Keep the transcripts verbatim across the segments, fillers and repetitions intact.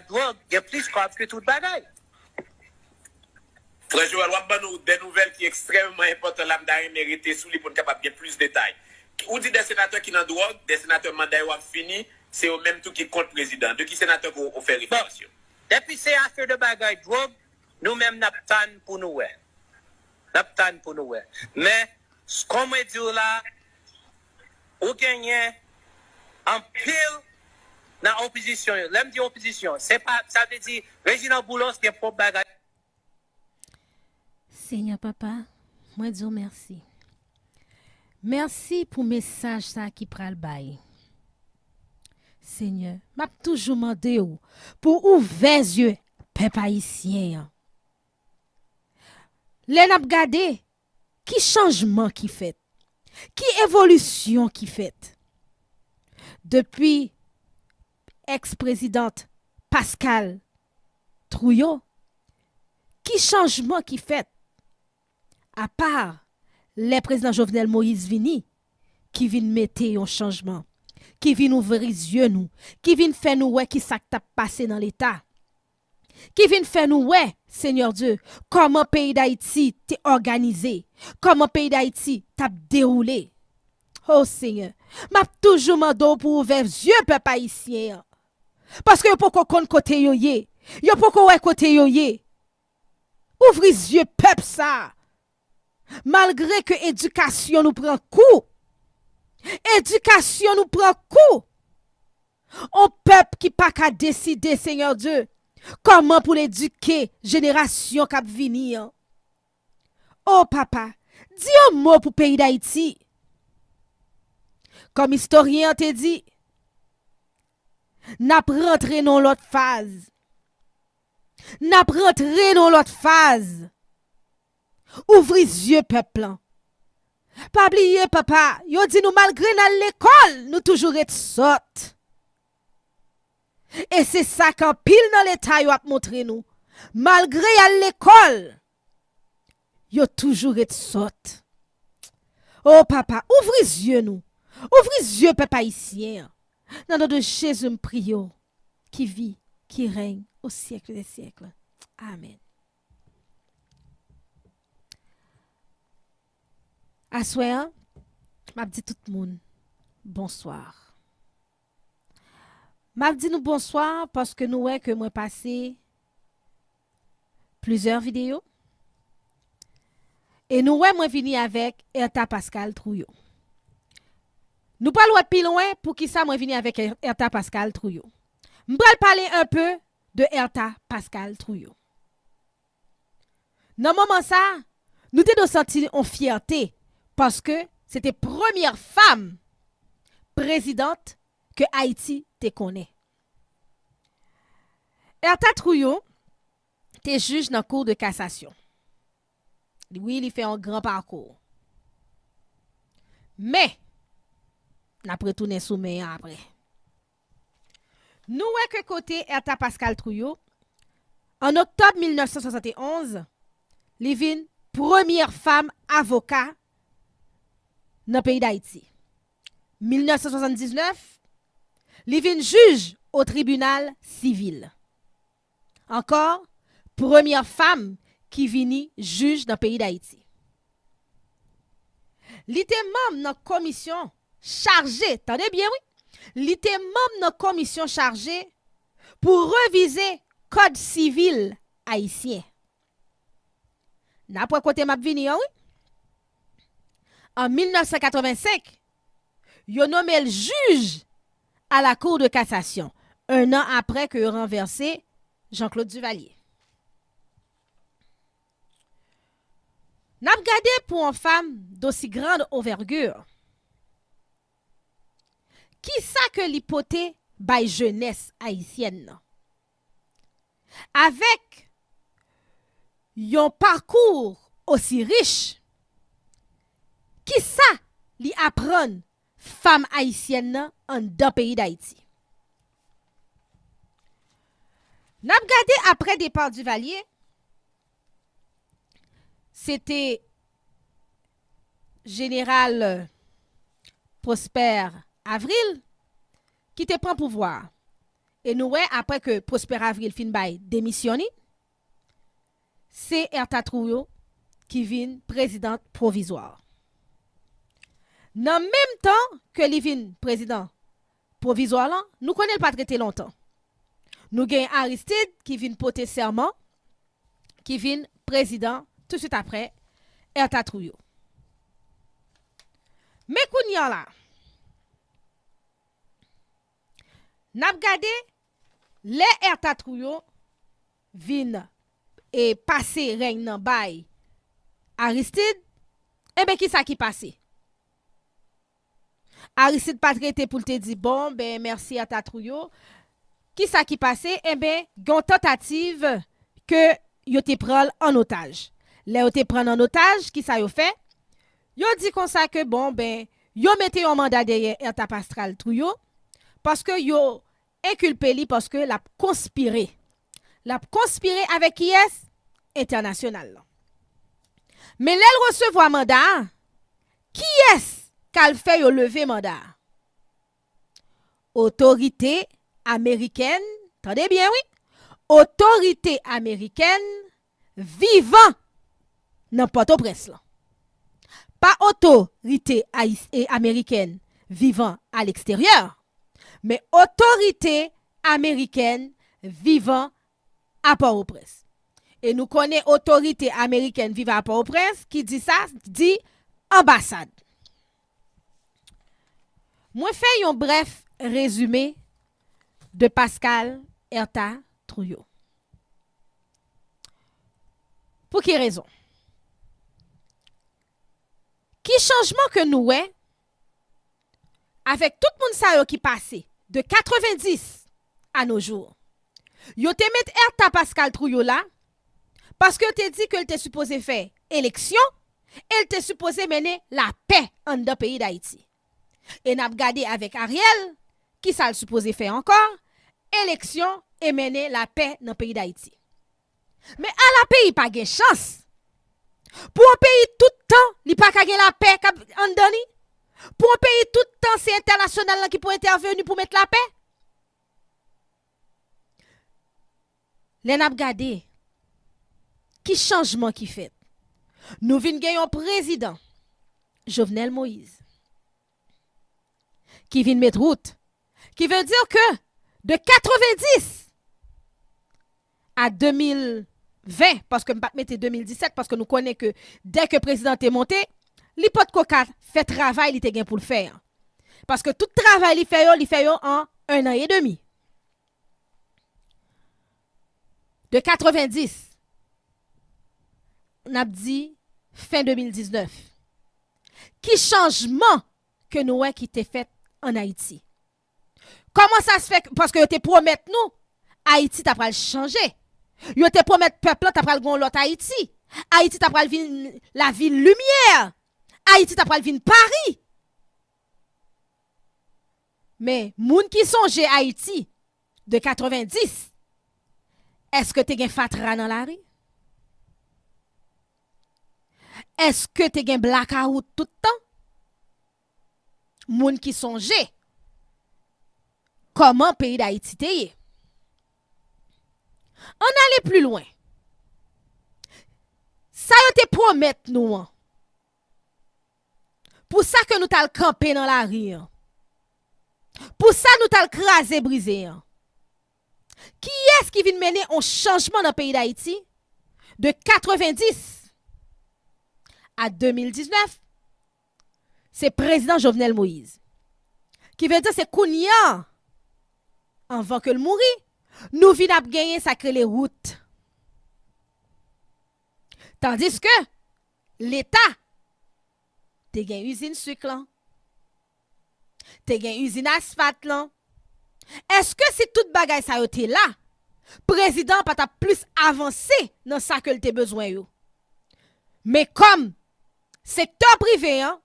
dwòg gen plis kòb ke tout bagay. Frè Joel, w ap ban nou de nouvèl ki ekstrèmman enpòtan la, m ta renmen rete sou li pou n kapab gen plis detay. Ou di de senatè ki nan dwòg, de senatè manda yo ap fini, se yo menm tou ki kont prezidan. De ki senatè ke w fè referans yo? Depi se afè de bagay dwòg, nou menm n ap tann pou nou wè. N ap tann pou nou wè. Men, kòm mwen di w la, ou genyen anpil nan opozisyon yo. Lè m di opozisyon, se pa, sa vle di Reginald Boulos gen pwòp bagay. Senyè Papa, mwen di w mèsi. Mèsi pou mesaj sa ki pral bay. Senyè, m ap toujou mande w pou ouvè zye pèp ayisyen an. Lè n ap gade, ki chanjman ki fèt? Ki evolisyon ki fèt? Depi ex-prezidant Pascal Trouillot, ki chanjman ki fèt? Apa lè prezidan Jovenel Moïse vini, ki vin mete yon chanjman, ki vin ouvri zye nou, ki vin fè nou wè ki sa k t ap pase nan Leta, ki vin fè nou wè, Senyè Dye, kòman peyi Dayiti te òganize, kòman peyi Dayiti t ap dewoule. O Senyè, m ap toujou mande w pou w ouvè zye pèp ayisyen an. Paske yo poko konn kote yo ye. Yo poko wè kote yo ye. Ouvri zye pèp sa a. Malgre ke edikasyon nou pran kou, edikasyon nou pran kou. On pèp ki pa ka deside, Senyè Dye, kòman pou l edike jenerasyon k ap vini an. O Papa, di yon mo pou peyi Dayiti. Kòm istoryen an te di, n ap rantre nan yon lòt faz. N ap rantre nan yon lòt faz. Ouvri zye pèp lan. Pa bliye, Papa, yo di nou malgre n al lekòl, nou toujou ret sòt. E se sa k anpil nan Leta yo ap montre nou. Malgre y al lekòl, yo toujou ret sòt. O Papa, ouvri zye nou. Ouvri zye pèp ayisyen an. Nan non de Jezi, m priye w, ki vi, ki règne au siècle des siècles. Amèn. Aswè an, m ap di tout moun bonswa. M ap di nou bonswa paske nou wè ke mwen pase plizyè videyo. E nou wè mwen vini avèk Ertha Pascal Trouillot. Nou pral wè pi lwen poukisa mwen vini avèk Ertha Pascal Trouillot. M pral pale un peu de Ertha Pascal Trouillot. Nan moman sa, nou te dwe santi yon fyète paske se te premyè fanm prezidant ke Ayiti te konnen. Ertha Trouillot te jij nan Cour de cassation. Wi, li fè yon gran pakou. Men, n ap retounen sou men an apre. Nou wè ke kote Ertha Pascal Trouillot, an oktòb mil nèf san swasann e onz, li vin premyè fanm avoka nan peyi Dayiti. Mil nèf san swasann diznèf, li vin jij o tribinal sivil. Ankò, premyè fanm ki vini jij nan peyi Dayiti. Li te manm nan komisyon chaje, tande byen wi, li te manm nan komisyon chaje pou revize Kòd sivil ayisyen. N ap wè kote m ap vini an wi. An mil nèf san katrevensenk, yo nonmen l jij à la Cour de cassation, un an apre ke yo ranvèse Jean-Claude Duvalier. N ap gade pou yon fanm d'aussi grande envergure. Kisa ke li pote bay jenès ayisyèn nan? Avèk yon pakou osi rich, kisa li aprann fanm ayisyèn nan anndan peyi Dayiti? N ap gade apre depa Duvalier, se te jeneral Prosper Avril ki te pran pouvwa a. E nou wè, apre ke Prosper Avril fin bay demisyon li, se Ertha Trouillot ki vin prezidan pwovizwa. Nan menm tan ke li vin prezidan pwovizwa lan, nou konnen l pa t rete lontan. Nou gen Aristide ki vin pote sèman, ki vin prezidan tousuit apre Ertha Trouillot. Men kounye a la, n ap gade lè Ertha Trouillot vin e pase rèy nan bay Aristide, enben, kisa ki pase? Aristide pa t rete pou l te di, bon, ben, mèsi Ertha Trouillot. Kisa ki pase? Enben, gen yon tantativ ke yo te pran l an otaj. Lè yo te pran l an otaj, kisa yo fè? Yo di konsa ke, bon, ben, yo mete yon manda dèyè Ertha Pascal Trouillot, paske yo enkilpe li paske l ap konspire. L ap konspire avèk kiyès? Entènasyonal lan. Men lè l resevwa manda a, kiyès k al fè yo leve manda a? Otorite amerikèn, tande byen wi, otorite amerikèn vivan nan Pòtoprens lan. Pa otorite ayis-, e amerikèn vivan aleksteryè, men otorite amerikèn vivan a Pòtoprens. E nou konnen otorite amerikèn vivan a Pòtoprens, ki di sa, di anbasad. Mwen fè yon brèf rezime de Pascal Ertha Trouillot. Pou ki rezon? Ki chanjman ke nou wè avèk tout moun sa yo ki pase de katrevendis a nos jours? Yo te met Ertha Pascal Trouillot la paske yo te di ke l te sipoze fè eleksyon e l te sipoze mennen lapè anndan peyi Dayiti. E n ap gade avèk Ariel, kisa l sipoze fè ankò? Eleksyon e mennen lapè nan peyi Dayiti. Men ala peyi pa gen chans! Pou yon peyi tout tan, li pa ka gen lapè k ap anndan li? Pou yon peyi tout tan, se entènasyonal lan ki pou entèveni pou met lapè? Lè n ap gade, ki chanjman ki fèt? Nou vin gen yon prezidan, Jovenel Moïse, ki vin met wout. Ki vle di ke de katrevendis a de mil ven, paske m pa t mete de mil disèt, paske nou konnen ke dè ke prezidan te monte, li potko ka fè travay li te gen pou l fè an. Paske tout travay li fè yo, li fè yo an en an e demi. De katrevendis, n ap di fen de mil diznèf. Ki chanjman ke nou wè ki te fèt ann Ayiti? Kòman sa se fè? Paske yo te pwomèt nou Ayiti ta pral chanje. Yo te pwomèt pèp lan ta pral gen yon lòt Ayiti. Ayiti ta pral vin lavil limyè. Ayiti ta pral vin Pari. Men, moun ki sonje Ayiti de katrevendis, èske te gen fatra nan lari? Èske te gen blakawout tout tan? Moun ki sonje kòman peyi Dayiti te ye. Ann ale pli lwen. Sa yo te pwomèt nou an, pou sa ke nou t al kanpe nan lari an, pou sa nou t al kraze brize an, kiyès ki vin mennen yon chanjman nan peyi Dayiti de katrevendis a de mil diznèf? Se prezidan Jovenel Moïse. Ki vle di se kounye a, anvan ke l mouri, nou vin ap genyen sa k rele wout. Tandiske Leta te gen izin sik lan, te gen izin asfalt lan. Èske si tout bagay sa yo te la, prezidan an pa t ap plis avanse nan sa ke l te bezwen yo? Men kòm sektè prive an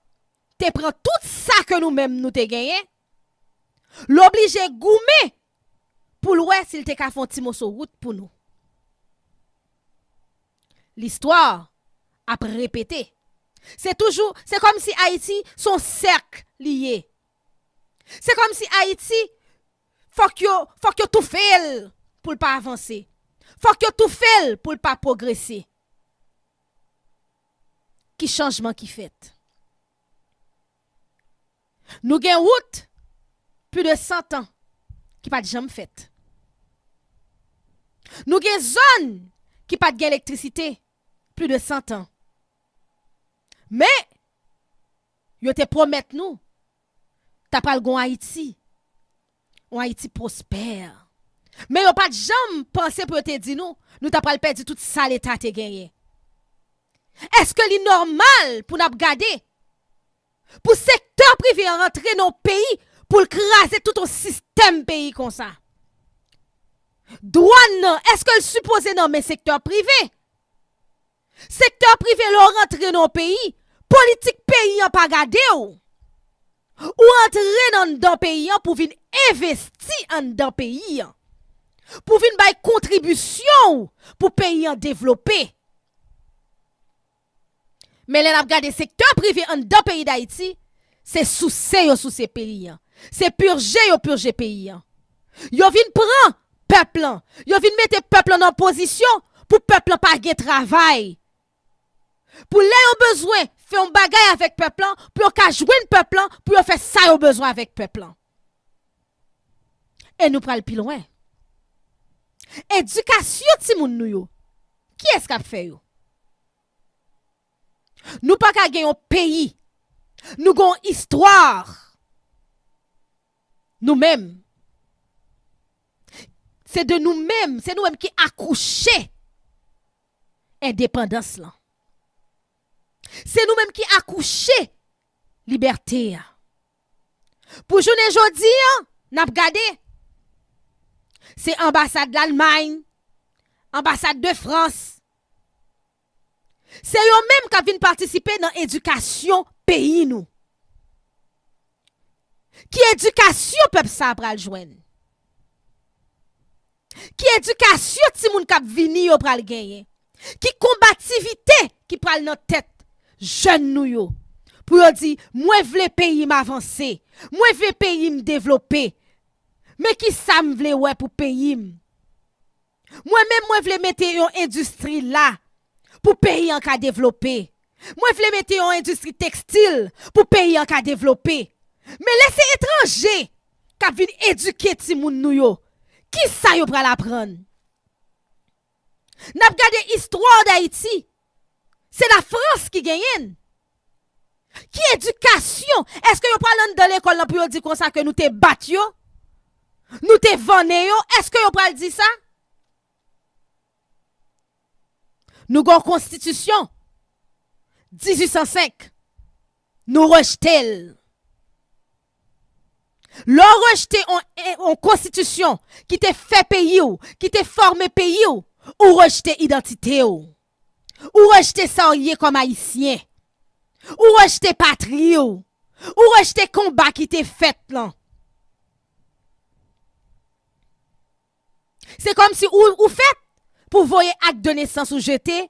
te pran tout sa ke nou menm nou te genyen, l oblije goumen pou l wè si l te ka fè yon ti moso wout pou nou. Listwa ap repete. Se toujou, se kòmsi Ayiti se yon sèk li ye. Se kòmsi Ayiti Fòk yo, fòk yo toufe l pou l pa avanse. Fòk yo toufe l pou l pa pwogrese. Ki chanjman ki fèt? Nou gen wout plis de san tan ki pa t janm fèt. Nou gen zòn ki pa t gen elektrisite plis de san tan. Men, yo te pwomèt nou ta pral gon Ayiti, yon Ayiti pwospè. Men yo pa t janm panse pou yo te di nou, nou ta pral pèdi tout sa Leta te genyen. Èske li nòmal pou n ap gade pou sektè prive an rantre nan yon peyi pou l kraze tout yon sistèm peyi konsa? Dwàn nan, èske l sipoze nan men sektè prive? Sektè prive, lè w rantre nan yon peyi, politik peyi an pa gade w. Ou antre nan, anndan peyi an pou vin envesti anndan peyi an. Pou vin bay kontribisyon w pou peyi an devlope. Men lè n ap gade sektè prive anndan peyi Dayiti, se souse yo souse peyi an. Se pije yo pije peyi an. Yo vin pran pèp lan. Yo vin mete pèp lan nan pozisyon pou pèp lan pa gen travay. Pou lè yo bezwen fè yon bagay avèk pèp lan, pou yo ka jwenn pèp lan, pou yo fè sa yo bezwen avèk pèp lan. E nou pral pi lwen. Edikasyon timoun nou yo, kiyès k ap fè yo? Nou pa ka gen yon peyi. Nou gen yon istwa. Nou menm. Se de nou menm, se nou menm ki akouche endepandans lan. Se nou menm ki akouche libète a. Pou jounen jodi a, n ap gade, se anbasad Lalmay, anbasad de Frans, se yo menm k ap vin patisipe nan edikasyon peyi nou. Ki edikasyon pèp sa a pral jwenn? Ki edikasyon timoun k ap vini yo pral genyen? Ki konbativite ki pral nan tèt jèn nou yo? Pou yo di, "Mwen vle peyi m avanse. Mwen vle peyi m devlope." Men ki sa m vle wè pou peyi m? Mwen menm, mwen vle mete yon endistri la pou peyi an ka devlope. Mwen vle mete yon endistri tekstil pou peyi an ka devlope. Men lè se etranje k ap vin edike timoun nou yo, ki sa yo pral aprann? N ap gade istwa Dayiti, se Lafrans ki genyen l. Ki edikasyon? Èske yo pral anndan lekòl lan pou yo di konsa ke nou te bat yo? Nou te vannen yo? Èske yo pral di sa? Nou gen yon konstitisyon, dizuit san senk. Nou rejte l. Lè w rejte yon, yon konstitisyon ki te fè peyi w, ki te fòme peyi w, ou rejte idantite w. Ou rejte sa w ye kòm Ayisyen. Ou rejte patri w. Ou rejte konba ki te fèt lan. Se kòmsi ou, ou fèt pou voye ak de nesans ou jete,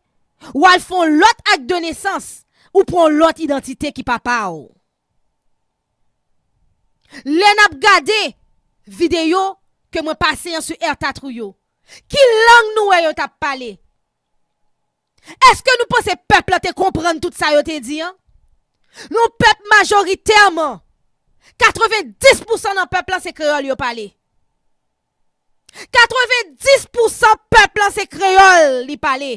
ou al fè yon lòt ak de nesans, ou pran yon lòt idantite ki pa pa w. Lè n ap gade videyo ke mwen pase an sou Airtatouyo, ki lang nou wè yo t ap pale? Èske nou panse pèp la te konprann tout sa yo te di an? Nou pèp majoritèman, katrevenndis pousan nan pèp la se kreyòl yo pale. Katrevenndis pousan pèp la se kreyòl li pale.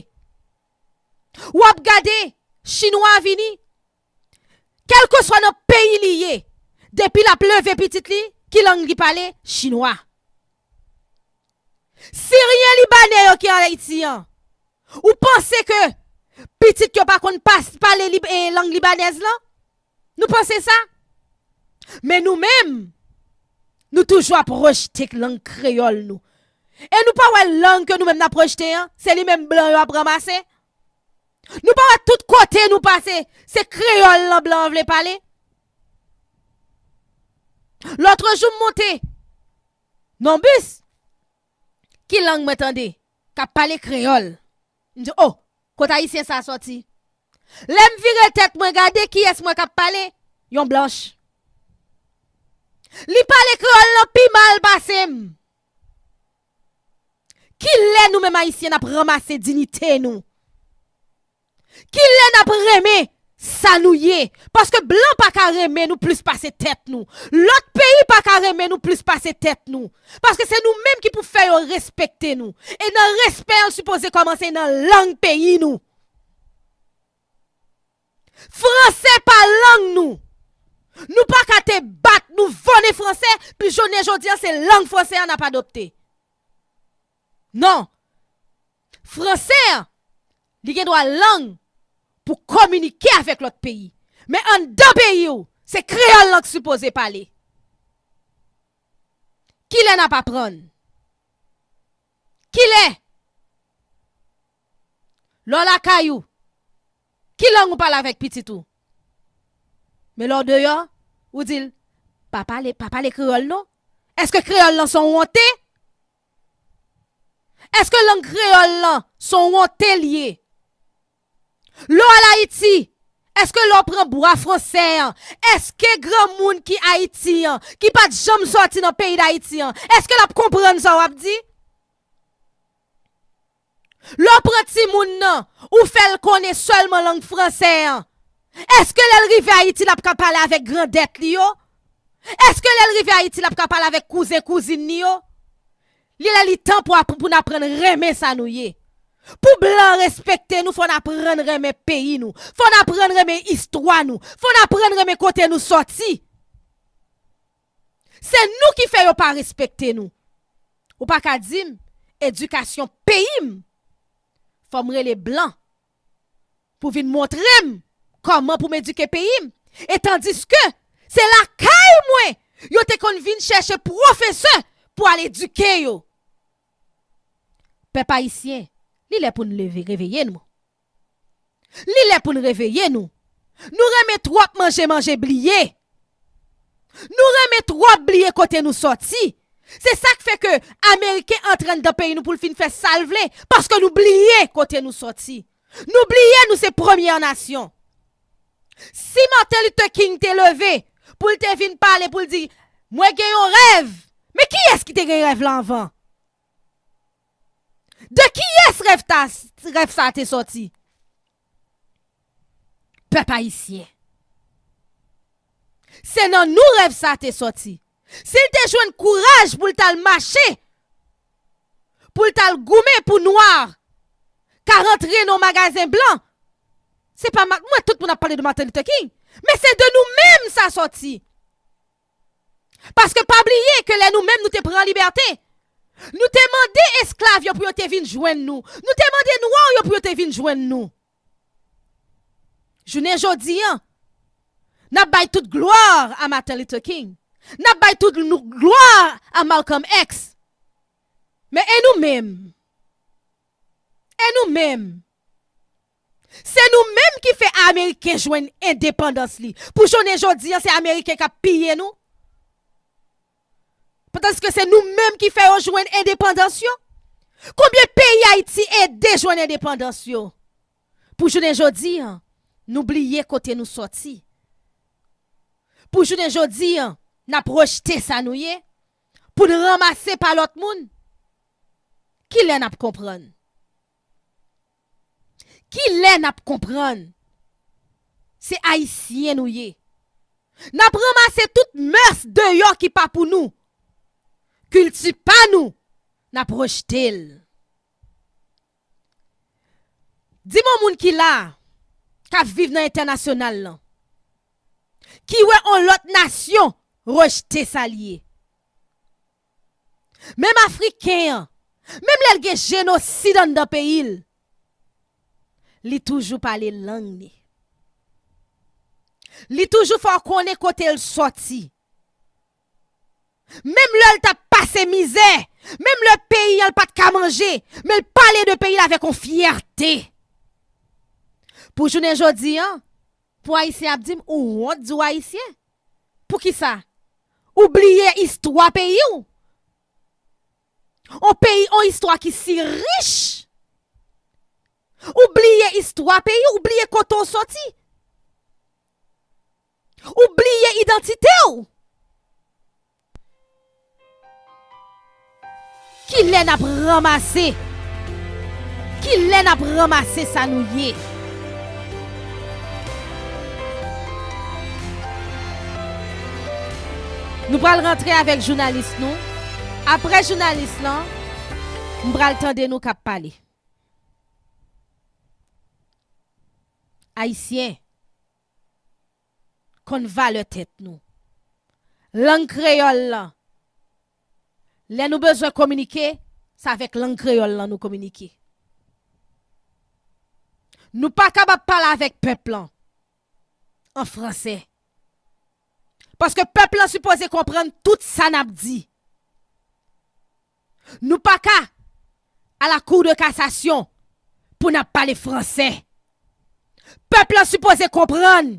W ap gade, chinwa a vini, kèlkeswa nan peyi li ye, depi l ap leve pitit li, ki lang li pale? Chinwa. Siryen Libanè yo ki an Ayiti an, ou panse ke pitit yo pa konn pas-, pale lib-, e, lang libanèz lan? Nou panse sa? Men nou menm, nou toujou ap rejte lang kreyòl nou. E nou pa wè lang ke nou menm n ap rejte an, se li menm blan yo ap ranmase? Nou pa wè tout kote nou pase, se kreyòl lan blan an vle pale? Lòtrejou m monte nan bis, ki lang mwen tande? K ap pale kreyòl. M di, "O, kot ayisyen sa a sòti?" Lè m vire tèt mwen gade kiyès m wè k ap pale, yon blanch. Li pale kreyòl lan pi mal pase m. Kilè nou menm Ayisyen n ap ranmase diyite nou? Kilè n ap renmen sa nou ye? Paske blan pa ka renmen nou plis pase tèt nou. Lòt peyi pa ka renmen nou plis pase tèt nou. Paske se nou menm ki pou fè yo respekte nou. E nan respè an sipoze kòmanse nan lang peyi nou. Franse pa lang nou. Nou pa ka te bat nou vòne franse, pi jounen jodi an se lang franse an n ap adopte. Non. Franse an, li gen dwa lang pou kominike avèk lòt peyi. Men anndan peyi w, se kreyòl lan k sipoze pale. Kilè n ap aprann? Kilè? Lè w lakay ou, ki lang ou pale avèk pitit ou? Men lè w deyò, ou di l, pa pale, pa pale kreyòl non. Èske kreyòl lan se yon wonte? Èske lang kreyòl lan se yon wonte l ye? Lè w al Ayiti, èske lè w pran bwa franse an, èske granmoun ki Ayiti an, ki pa t janm sòti nan peyi Dayiti an, èske l ap konprann sa w ap di? Lè w pran timoun nan, ou fè l konnen sèlman lang franse an, èske lè l rive Ayiti l ap ka pale avèk grandèt li yo? Èske lè l rive Ayiti l ap ka pale avèk kouzen kouzin li yo? Li lè li tan pou ap- pou n aprann renmen sa nou ye. Pou blan respekte nou, fò n aprann renmen peyi nou. Fò n aprann renmen istwa nou. Fò n aprann renmen kote nou sòti. Se nou ki fè yo pa respekte nou. Ou pa ka di m, edikasyon peyi m, fò m rele blan pou vin montre m kòman pou m edike peyi m. E tandiske se lakay mwen yo te konn vin chèche pwofesè pou al edike yo. Pèp ayisyen, li lè pou n leve, reveye nou. Li lè pou n reveye nou. Nou renmen twòp manje, manje bliye. Nou renmen twòp bliye kote nou sòti. Se sa k fè ke Ameriken antre anndan peyi nou pou l fin fè sa l vle, paske nou bliye kote nou sòti. Nou bliye nou se premyè nasyon. Si Martin Luther King te leve pou l te vin pale, pou l di, mwen gen yon rèv, men kiyès ki te gen rèv la anvan? De kiyès rèv ta, rèv sa te sòti? Pèp ayisyen. Se nan nou rèv sa te sòti. Si l te jwenn kouraj pou l t al mache, pou l t al goumen pou nwa ka rantre nan magazen blan, se pa ma- mwen, tout moun ap pale de Martin Luther King, men se de nou menm sa sòti. Paske pa bliye ke lè nou menm nou te pran libète, nou te mande esklav yo pou yo te vin jwenn nou. Nou te mande nwa yo pou yo te vin jwenn nou. Jounen jodi an, n ap bay tout glwa a Martin Luther King. N ap bay tout nou- glwa a Malcolm X. Men e nou menm? E nou menm? Se nou menm ki fè Ameriken jwenn endepandans li. Pou jounen jodi an, se Ameriken k ap piye nou. Tandiske se nou menm ki fè yo jwenn endepandans yo. Konbyen peyi Ayiti ede jwenn endepandans yo? Pou jounen jodi an, nou bliye kote nou sòti. Pou jounen jodi an, n ap rejte sa nou ye. Pou n ranmase pa lòt moun. Kilè n ap konprann? Kilè n ap konprann? Se ayisyen nou ye. N ap ranmase tout mès deyò ki pa pou nou. Kilti pa nou, n ap rejte l. Di m yon moun ki la, k ap viv nan entènasyonal lan, ki wè yon lòt nasyon rejte sa l ye. Menm Afriken an, menm lè l gen jenosid anndan peyi l, li toujou pale lang li. Li toujou fè w konnen kote l sòti. Menm lè l t ap pase mizè, menm lè peyi an l pa t ka manje, men l pale de peyi l avèk yon fyète. Pou jounen jodi an, pou Ayisyen ap di m, ou wont di w Ayisyen? Poukisa? Ou bliye istwa peyi w? On peyi, on istwa ki si rich. Ou bliye istwa peyi w, ou bliye kote w sòti. Ou bliye idantite w. Kilè n ap ranmase? Kilè n ap ranmase sa nou ye? Nou pral rantre avèk jounalis nou. Apre jounalis lan, m pral tande nou k ap pale. Ayisyen, konn valè tèt nou. Lang kreyòl lan, lè nou bezwen kominike, se avèk lang kreyòl lan nou kominike. Nou pa kapab pale avèk pèp lan an fransè. Paske pèp lan sipoze konprann tout sa n ap di. Nou pa ka à la cour de cassation pou n ap pale fransè. Pèp lan sipoze konprann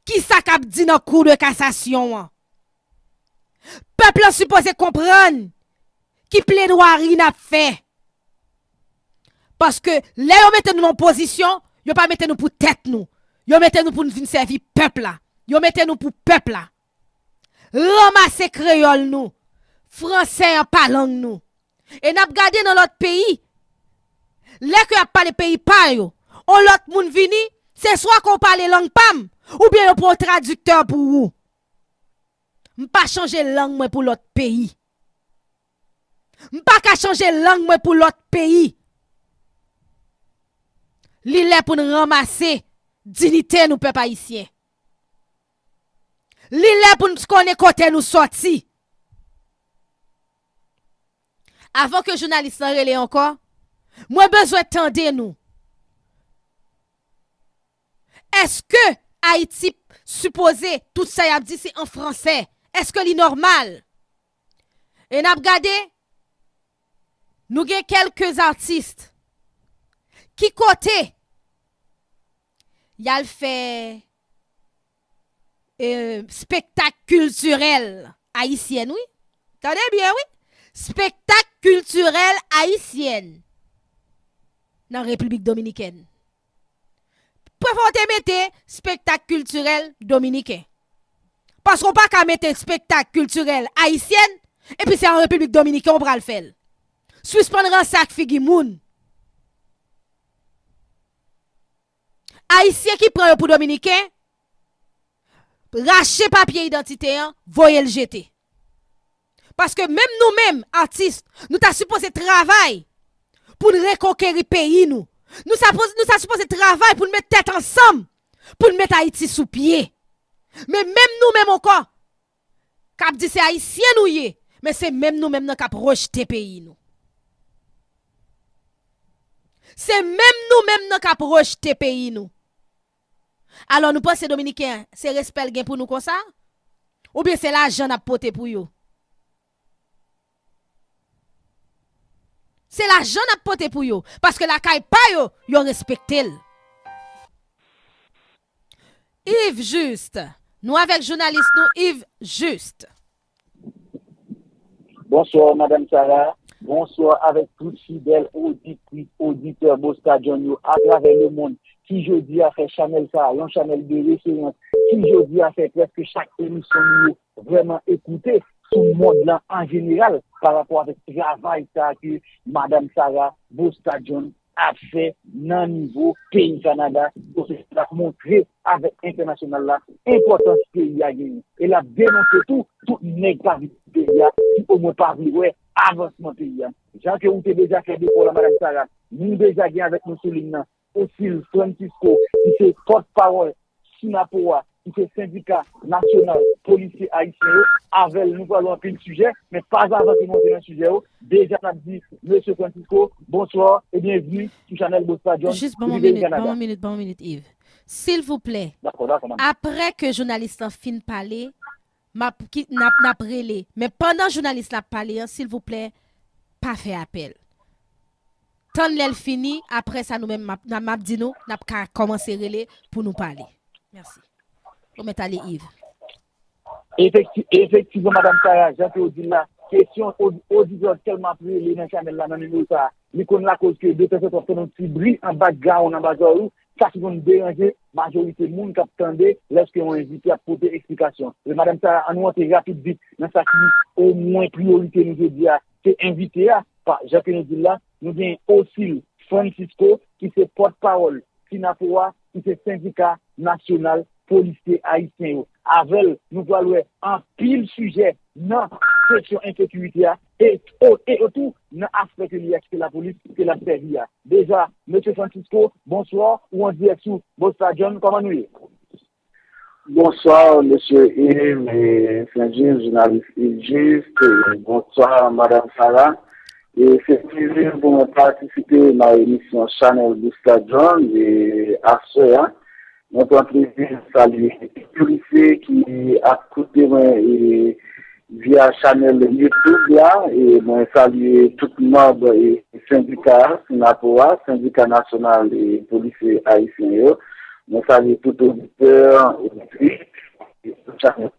kisa k ap di nan kou de kasasyon an. Pèp lan sipoze konprann ki pledwari n ap fè. Paske lè yo mete nou nan pozisyon, yo pa mete nou pou tèt nou. Yo mete nou pou n vin sèvi pèp la. Yo mete nou pou pèp la. Ranmase kreyòl nou. Fransè an pa lang nou. E n ap gade nan lòt peyi. Lè ke y ap pale peyi pa yo, on lòt moun vini, se swa ke w pale lang pa m, oubyen yo pran yon tradiktè pou ou. M pa chanje lang mwen pou lòt peyi. M pa ka chanje lang mwen pou lòt peyi. Li lè pou n ranmase diyite nou, pèp ayisyen. Li lè pou n konnen kote nou sòti. Avan ke jounalis lan rele ankò, mwen bezwen tande nou. Èske Ayiti sipoze tout sa y ap di se an fransè? Èske li nòmal? E n ap gade, nou gen kèlke atis ki kote y al fè, e, spektak kiltirèl ayisyèn, wi. Tande byen, wi. Spektak kiltirèl ayisyèn nan Repiblik Dominikèn. Prefere w te mete spektak kiltirèl dominiken. Paske w pa ka mete spektak kiltirèl ayisyèn, epi se an Repiblik Dominikèn w pral fè l. Sispann ranse ak figi moun. Ayisyen ki pran yo pou dominiken, rache papye idantite an, voye l jete. Paske menm nou menm, atis, nou ta sipoze travay pou n rekonkeri peyi nou. Nou sa poz-, nou sa sipoze travay pou n met tèt ansanm, pou n met Ayiti sou pye. Men menm nou menm ankò, k ap di se ayisyen nou ye, men se menm nou menm nan k ap rejte peyi nou. Se menm nou menm nan k ap rejte peyi nou. Alò, nou panse dominiken an, se respè l gen pou nou konsa? Oubyen se lajan n ap pote pou yo? Se lajan n ap pote pou yo, paske lakay pa yo, yo respekte l. Yves Juste. Nou avèk jounalis nou Yves Juste. Bonswa, Madanm Sarah. Bonswa avèk tout fidèl oditris, oditè Bosta John yo atravè lemonn ki jodi a fè chanèl sa a yon chanèl de referans, ki jodi a fè prèske chak emisyon nou yo vrèman ekoute sou mond lan an jeneral pa rapò avèk travay sa a ke Madanm Sarah Bosta John ap fè nan nivo peyi Kanada, kote l ap montre avèk entènasyonal la enpòtans peyi a genyen. E l ap denonse tou tout nèg pa vle peyi a, ki omwen pa vle wè avansman peyi a. Jan ke ou te deja fè depo la, Madanm Sarah, nou deja gen avèk nou sou liy nan Osil Francisco, ki se pòtpawòl Synapoha, ki se Sendika Nasyonal Polisye Ayisyen yo. Avè l, nou pral wè anpil sijè, men pa avan ke nou antre nan sijè yo, deja n ap di Mesye Francisco, bonswa e byenvni sou chanèl Bosta John. Jis ban m yon minit, ban m yon minit, ban m yon minit, Yves. Silvouplè, apre ke jounalis lan fin pale, m ap, n ap, n ap rele. Men pandan jounalis la ap pale an, silvouplè, pa fè apèl. Tann lè l fini, apre sa nou menm m ap, n ap, m ap di nou, n ap ka kòmanse rele pou nou pale. Mèsi. Ou mèt ale, Yves. Efekti, efektivman, Madanm Sarah, jan ke w di l la, kesyon oditè tèlman ap rele nan chanèl la, nan nimewo sa a, li konn lakoz ke detanzantan w ap tande yon ti bri an background anba zòrèy ou, sa ki konn deranje majorite moun k ap tande lèske yon envite ap pote eksplikasyon. Men Madanm Sarah, ann nou antre rapid vit nan sa ki omwen priyorite nou jodi a, se envite a. pa, jan ke nou di l la, nou gen Osil Francisco, ki se pòtpawòl Sinapowa, ki se Sendika Nasyonal Polisye Ayisyen yo. Avè l, nou pral wè anpil sijè nan kesyon ensekirite a, e, e, e tou nan aspè ke li a kite lapolis, ke l ap sèvi a. Deja, mesye Francisco, bonswa, ou an dirèk sou Bosta John, kòman nou ye? Bonswa, mesye Yves, e, Saint James, jounalis Yves Juste, e, bonswa, madam Sarah. E se plezi pou mwen patisipe nan emisyon Chanèl Bosta John e aswè a. Mwen pran plezi salye tout polisye ki ap koute mwen e via chanèl YouTube la. E mwen salye tout manm e sendika Sinapowa, Sendika Nasyonal e Polisye Ayisyen yo. Mwen salye tout oditè, oditris, e tout chanèl.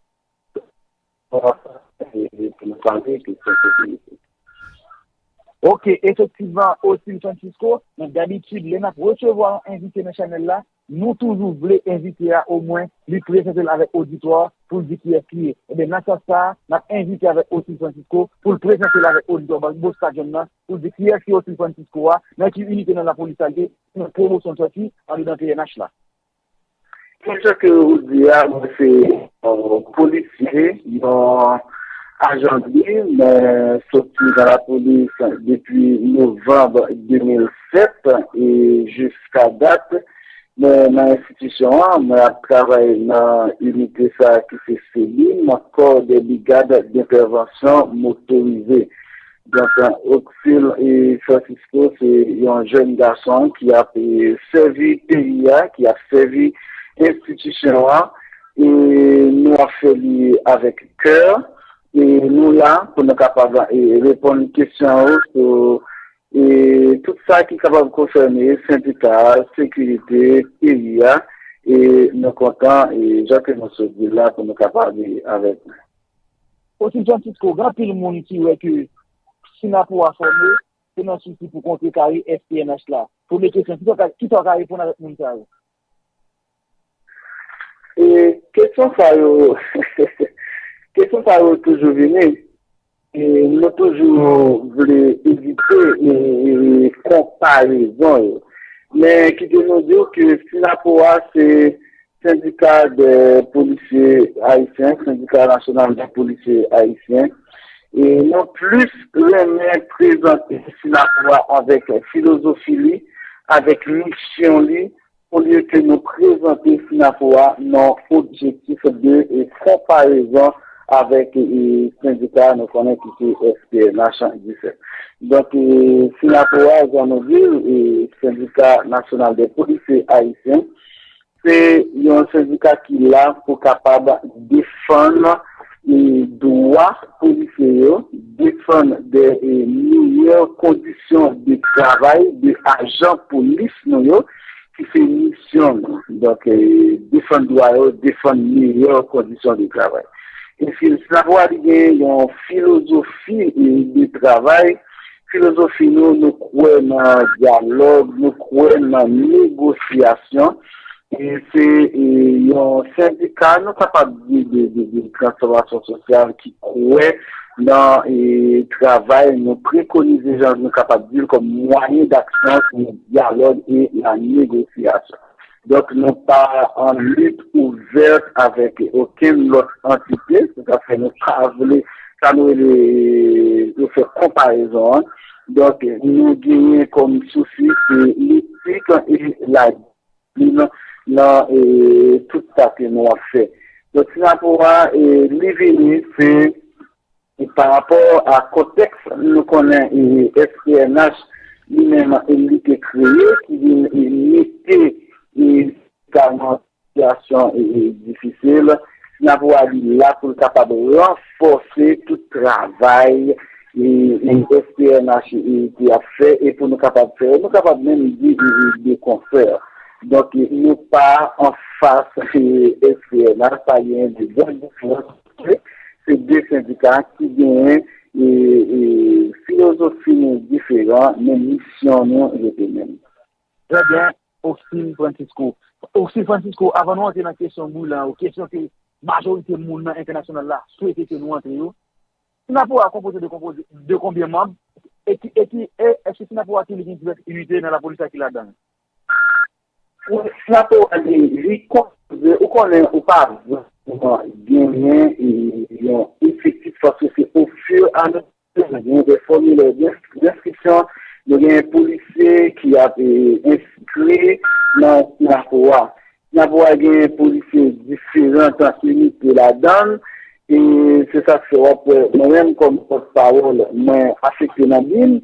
Ok, efektivman, Osil Francisco, men dabitid, lè n ap resevwa yon envite nan chanèl la, nou toujou vle envite a omwen li prezante l avèk oditwa pou l di kiyès li ye. Ebyen, nan sans sa a, n ap envite avèk Osil Francisco pou l prezante l avèk oditwa Bosta John nan, pou l di kiyès ki Osil Francisco a, nan ki inite nan lapolis sa l te, ki nan pwomosyon l sòti, andedan P N H la. Jan ke ou di a, mwen se yon polisye, yon ajan dli, mwen soti nan lapolis depi novanm de mil sèt e jiska dat, mwen nan enstitisyon an, mwen ap travay nan inite sa ki se CEMIM, Corps des Brigades d'Intervention Motorisées. Donk, Oxil e Francisco se yon jèn gason ki ap e, sèvi peyi a, ki ap sèvi enstitisyon an, e nou ap fè li avèk kè, e nou la pou nou kapab e, reponn kesyon ou sou e, tout sa ki kapab konsène sendika, sekirite peyi a, e nou kontan, e jan ke nou sot di la pou nou kapab e, avèk ou. Osil Francisco, gen anpil moun ki wè ke Sinapowa fòme, se nan sousi pou kontrekare S P N H la. Premye kesyon, kisa w ka, kisa w ka reponn avèk moun sa yo? E kesyon sa yo, kesyon sa yo toujou vini. E nou toujou vle evite e, e konparezon yo. Men kite nou di w ke Sinapowa se Sendika dè Polisye Ayisyen, Sendika Nasyonal dè Polisye Ayisyen. E nou plis renmen prezante Sinapowa avèk filozofi li, avèk misyon li, olye ke nou prezante Sinapowa nan objektif de e, konparezon avèk e, sendika nou konnen ki se S P N H disèt. Donk, e, Sinapowa, jan nou di, e, Sendika Nasyonal dè Polisye Ayisyen, se yon sendika ki la pou kapab defann e, dwa polisye yo, defann de e, meyè kondisyon de travay de ajan polis nou yo, ki se misyon nou. Donk, e, defann dwa yo, defann meyè kondisyon de travay. E si, Sinapowa li gen yon filozofi e, de travay, filozofi nou, nou kwè nan dyalòg, nou kwè nan negosyasyon. E se e, yon sendika, nou kapab di, de, de, de transfòmasyon sosyal ki kwè nan e, travay, nou prekonize, jan nou kapab di l, kòm mwayen daksyon pou dyalòg e la negosyasyon. Donk, nou pa an lit ouvèt avèk okenn lòt antite, se sa fè nou pa vle, sa nou rele, yo fè konparezon an. Donk, nou genyen kòm sousi se letik e la disiplin nan e, tout sa ke nou ap fè. Donk, Sinapowa, e, li vini, se e, pa rapò a kontèks nou konnen e, S P N H li menm e, li te kreye, ki vin e, mete e, ka nan sitiyasyon e, e, difisil. Sinapowa li la pou l kapab ranfòse tout travay e, e, S P N H e, te ap fè e pou nou kapab fè, nou kapab menm di e, e, de konfè. Donk, e, nou pa anfas e, S P N H, pa gen de gran diferans. Se de sendika ki genyen e, e, filozofi nou diferan, men misyon nou rete menm. Trè byen, Oxil Francisco. Oxil Francisco, avan nou antre nan kesyon brilan yo, kesyon ke majorite moun nan entènasyonal la swete ke nou antre yo, Sinapowa konpoze de, konpoze de konbyen manm? e ki, e ki, e, èske Sinapowa tou li gen divès inite nan lapolis la ki ladan l? Pou Sinapowa li, li konpoze, ou konnen ou pa vrèman genyen e, yon efektif paske se ofir a mesye, nou gen de fòmilè d'enskripsyon, nou gen polisye ki ap enskri nan Sinapowa. Sinapowa gen polisye diferan inite ladan l, e se sa k fè w ap wè mwen menm kòm pòtpawòl, mwen afekte nan BIM.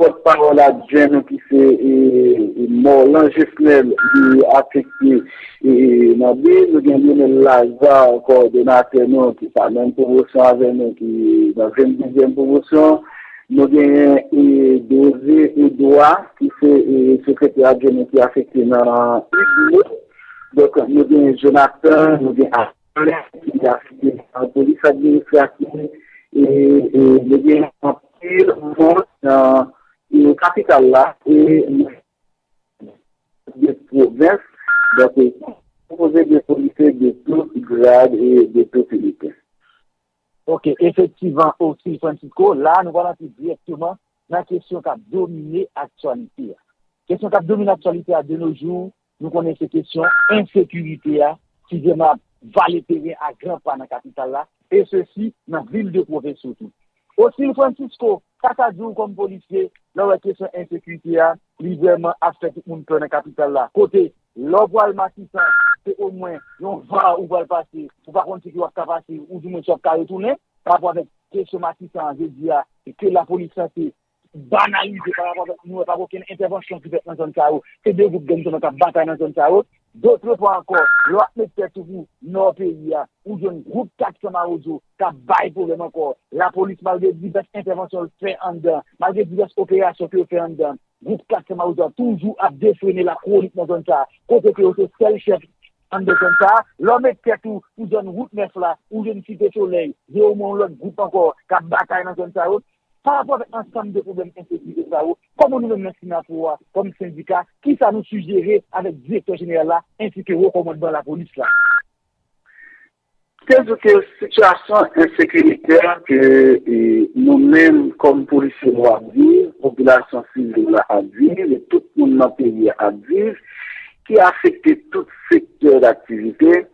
Pòtpawòl adjwen nou ki se Morlan Jesnel, li afekte nan BIM. Nou gen Lionel Lazarre, kowòdonatè nou, ki pa menm pwomosyon avè nou, ki nan venndezyèm pwomosyon. Nou genyen Dozé Edouard, ki se sekretè adjwen nou ki afekte nan UDMO. Donk, nou gen Jonathan, nou gen Alain, ki afekte nan polis administrativ. E, e, nou gen anpil moun nan e, kapital la e de pwovens. Donk, e, konpoze de polisye de tout grad e de tout inite. Ok, efektivman, Osil Francisco, la nou pral antre dirèkteman nan kesyon k ap domine aktyalite a. Kesyon k ap domine aktyalite a de nos jours, nou konnen se kesyon ensekirite a ki vrèman ap vale teren a gran pa nan kapital la, e sesi nan vil de pwovens yo tou. Osil Francisco, sa sa di w kòm polisye lè w wè kesyon ensekirite a, li vrèman ap fè tout moun pè nan kapital la? Kote, lè w pral Matisan, se omwen yon va ou pral pase, ou pa konn si ki w ap ka pase, ou di mwen si w ap ka retounen, pa rapò avèk kesyon Matisan an, jodi a, ke lapolis sanse banalize pa rapò avèk nou, pa gen okenn entèvansyon ki fèt nan zòn sa yo. Se de gwoup gang sèlman k ap batay nan zòn sa yo. Dòt pwa ankò, lè w ap met tèt ou pou nò peyi a, ou jwenn gwoup kat san mawozo k ap bay pwoblèm ankò. Lapolis, malgre divès entèvansyon l fè anndan, malgre divès operasyon ke yo fè anndan, gwoup kat san mawozo a toujou ap defrennen lakwonik nan zòn sa a, kote ke yo se sèl chèf anndan zòn sa a. Lè w met tèt ou pou zòn wout nèf la, ou jwenn Site Solèy, se omwen yon lòt gwoup ankò k ap batay nan zòn sa yo. Pa rapò avèk ansanm de pwoblèm ensekirite sa yo, kòman nou menm nan Sinapowa, kòm sendika, kisa nou sijere avèk direktè jeneral la ensi ke wo kòmandman lapolis la? Se di ke sitiyasyon ensekirite ke e, nou menm kòm polisye nou ap viv, popilasyon sivil la ap viv, e tout moun nan peyi a ap viv, ki afekte tout sektè daktivite,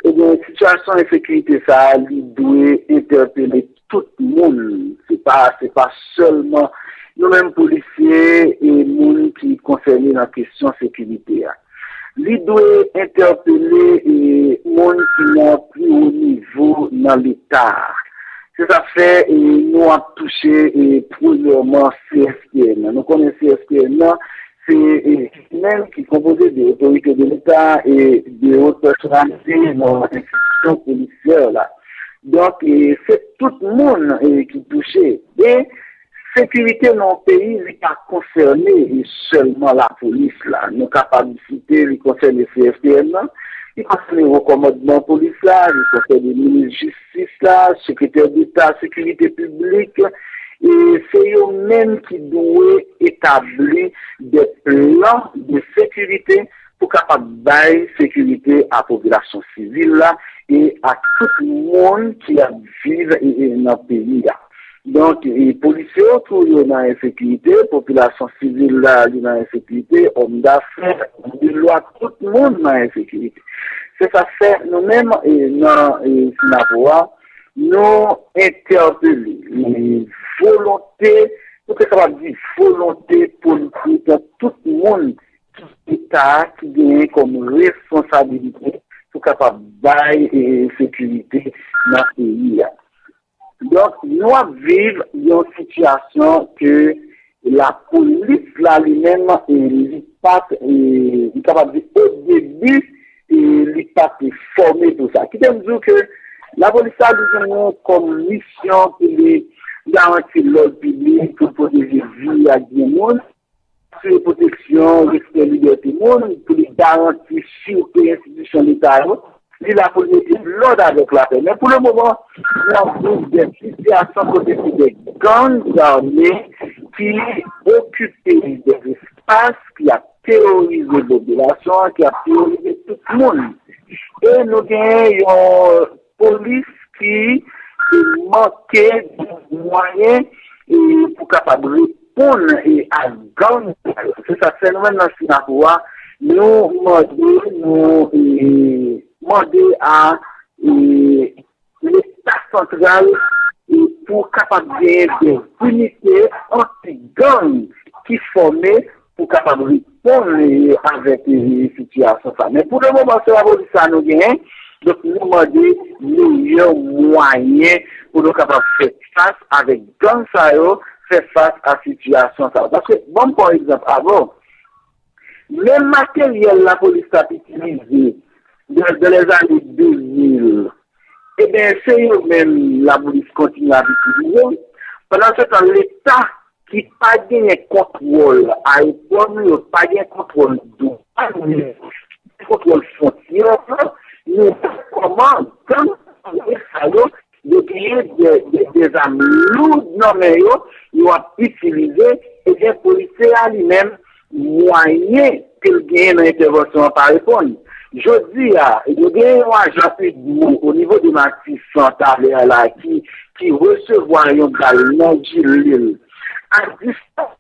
ebyen, sitiyasyon ensekirite sa a, li dwe entèpele tout moun. Se pa, se pa sèlman nou menm polisye e moun ki konsène nan kesyon sekirite a. Li dwe entèpele e moun ki nan pi wo nivo nan Leta a. Se sa k fè e nou ap touche e premyèman C S P N nan. Nou konnen C S P N nan, se e, menm ki konpoze de otorite de Leta e de wot pèsonalite nan enstitisyon polisyè la. Donk, e, se tout moun e, ki touche. E sekirite nan yon peyi, li pa konsène e, sèlman lapolis la. Nou kapab site, li konsène C S P N nan, li konsène wo kòmandman polis la, li konsène minis jistis la, sekretè deta sekirite piblik, e se yo menm ki dwe etabli de plan de sekirite pou kapab bay sekirite a popilasyon sivil la e a tout moun ki ap viv e, e, nan peyi a. Donk, e, polisye yo tou yo nan ensekirite, popilasyon sivil la li nan ensekirite, òm dafè, òm de lwa, tout moun nan ensekirite. Se sa k fè nou menm e, nan e, Sinapowa, nou entèpele e, volonte nou te kapab di volonte politik tout moun ki Leta ki genyen kòm responsabilite pou kapab bay e, sekirite nan peyi a. Donk, nou ap viv yon sitiyasyon ke lapolis la li menm e, li pa t, e, li kapab di o debi e, li pa t fòme pou sa. Kite m di w ke lapolis la li genyen kòm misyon pou li garanti lòd piblik, pou pwoteje vi ak byen moun, asire pwoteksyon, respè libète moun, pou li garanti sirte enstitisyon Leta yo. Li la pou l mete lòd avèk lapè. Men pou le moman, n ap viv de sitiyasyon kote se de gang ame ki okipe de espas, ki ap teworize popilasyon an, ki ap teworize tout moun. E nou genyen yon polis ki manke de mwayen e pou kapab reponn e a gang sa yo. Se sa k fè nou menm nan Sinapou a, nou mande, nou e, mande a e, Leta santral e, pou kapab genyen de inite anti-gang ki fòme pou kapab reponn e, avèk e, sitiyasyon sa. Men pou le moman, se lapolis sa nou genyen. Donk, nou mande meyè mwayen pou nou kapab fè fas avèk gang sa yo, fè fas a sitiyasyon sa yo. Paske, ban m pran yon egzanp avè w. Menm materyèl lapolis t ap itilize nan, nan lèzane de mil, ebyen, se yo menm lapolis kontinye ap itilize. Pandan se tan, Leta ki pa genyen kontwòl ayewopò nou yo, pa gen kontwòl dwàn nou yo, kontwòl fwontyè yo, nou wè kòman gang sa yo, yo genyen de, de, de zam lou nan men yo, yo ap itilize, ebyen, polisye a li menm, mwayen ke l genyen nan entèvansyon an pa reponn. Jodi a, yo genyen yon ajan U D M O o nivo de Matisan talè a la ki, ki resevwa yon bal nan jilil a distans.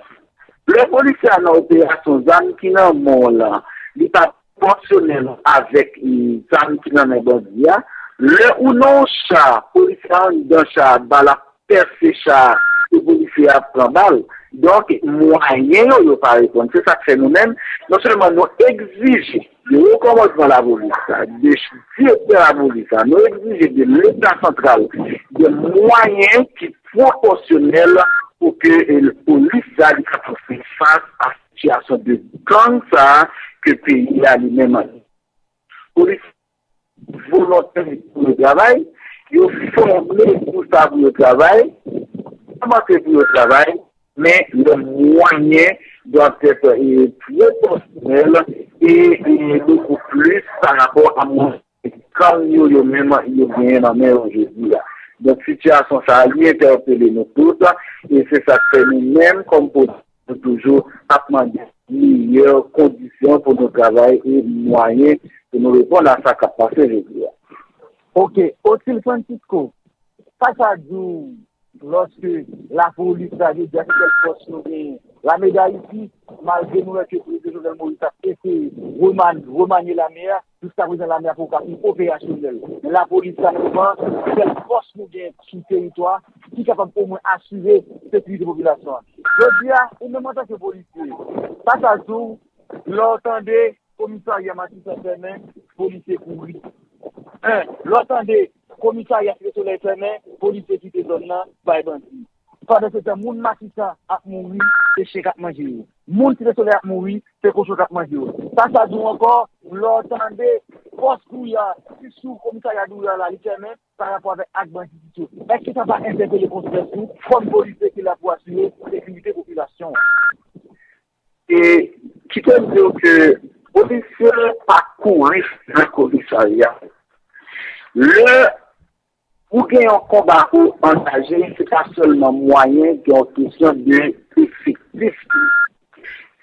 Lè polisye a nan operasyon zam ki nan men w lan, li pa pwoporsyonèl avèk, mm, zam ki nan men bandi a. Lè ou nan yon cha, polisye a anndan cha a, bal ap pèse cha a, e polisye a ap pran bal. Donk, mwayen yo, yo pa reponn. Se sa k fè nou menm, non sèlman nou egzije de wo kòmandman lapolis la, de direktè lapolis la, nou egzije de Leta santral de mwayen ki pwopòsyonèl pou ke, eh, polis la li kapab fè fas a sitiyasyon de gang sa a ke peyi a li menm. Polis volontè pou yo travay, yo fòme pou sa pou yo travay, kòmanse pou yo travay, men le moyen doit être, eh, proportionnel et, et beaucoup plus par rapport à moyen gang yo, yo menm, yo genyen nan men yo jodi a. Donk, sitiyasyon sa a, li entèpele nou tout, e se sa k fè nou menm, kòm polis, nou toujou ap mande meyè kondisyon pou nou travay e mwayen pou nou reponn a sa k ap pase jodi a. Ok, Otil Francisco, sa sa di w lòske lapolis la, jodi a, se sèl fòs nou genyen. Lame Dayiti, malgre nou wè ke Prezidan Jovenel Moïse ap eseye reman-, remanye lame a, jiska prezan lame a poko ka fin operasyonèl. Men lapolis la, souvan, se sèl fòs nou genyen sou teritwa ki kapab omwen asire sekirite popilasyon an. Jodi a, ou menm antanke polisye, sa sa di w lè w tande komisarya Matisan fèmen, polisye kouri. En, lè w tande komisarya Site Solèy fèmen, polisye kite zòn nan bay bandi. Pandan se tan, moun Matisan ap mouri, se chen k ap manje yo. Moun Site Solèy ap mouri, se kochon k ap manje yo. Sa sa di w ankò, lè w tande pòs Douya, ki sou komisarya Douya la, li fèmen, pa rapò avèk ak banditis yo. Èske sa pa entèpele konsyans ou, kòm polisye ki la pou asire sekirite popilasyon an? E kite m di w ke polisye pa kouri nan komisarya. Lè ou gen yon konba pou angaje, se pa sèlman mwayen, gen yon kesyon de efektif tou.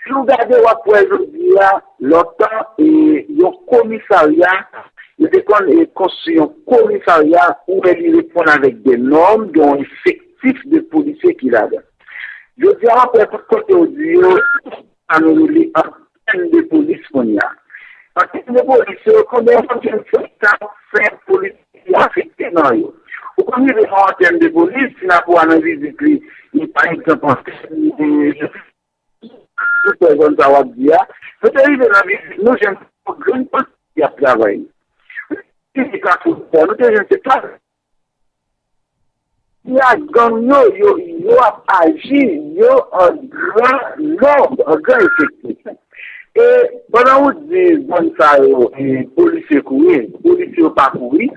Si w gade, w ap wè jodi a, lontan, e, yon komisarya, yo te konn, e, konstwi yon komisarya, ou wè li reponn avèk de nòm, gen yon efektif de polisye ki ladan. Jodi a, w ap wè tout kote w di yo, sa nou rele antèn de polis kounye a. Antèn de polis yo, konbyen moun ki fè sa, fè polis ki afekte nan yo. Ou konn rive nan antèn de polis, si n ap wè nan vizit li, li, pa egzanp, antèn de, sou zòn sa w ap di a, nou te rive nan vizit, nou jwenn yon grenn pati ki ap travay. Nou te jwenn se pa Ti a gang yo, yo, yo ap aji, yo an gran nonb, an gran efektif. E pandan ou di zòn sa yo, e, polisye kouri, polisye yo pa kouri.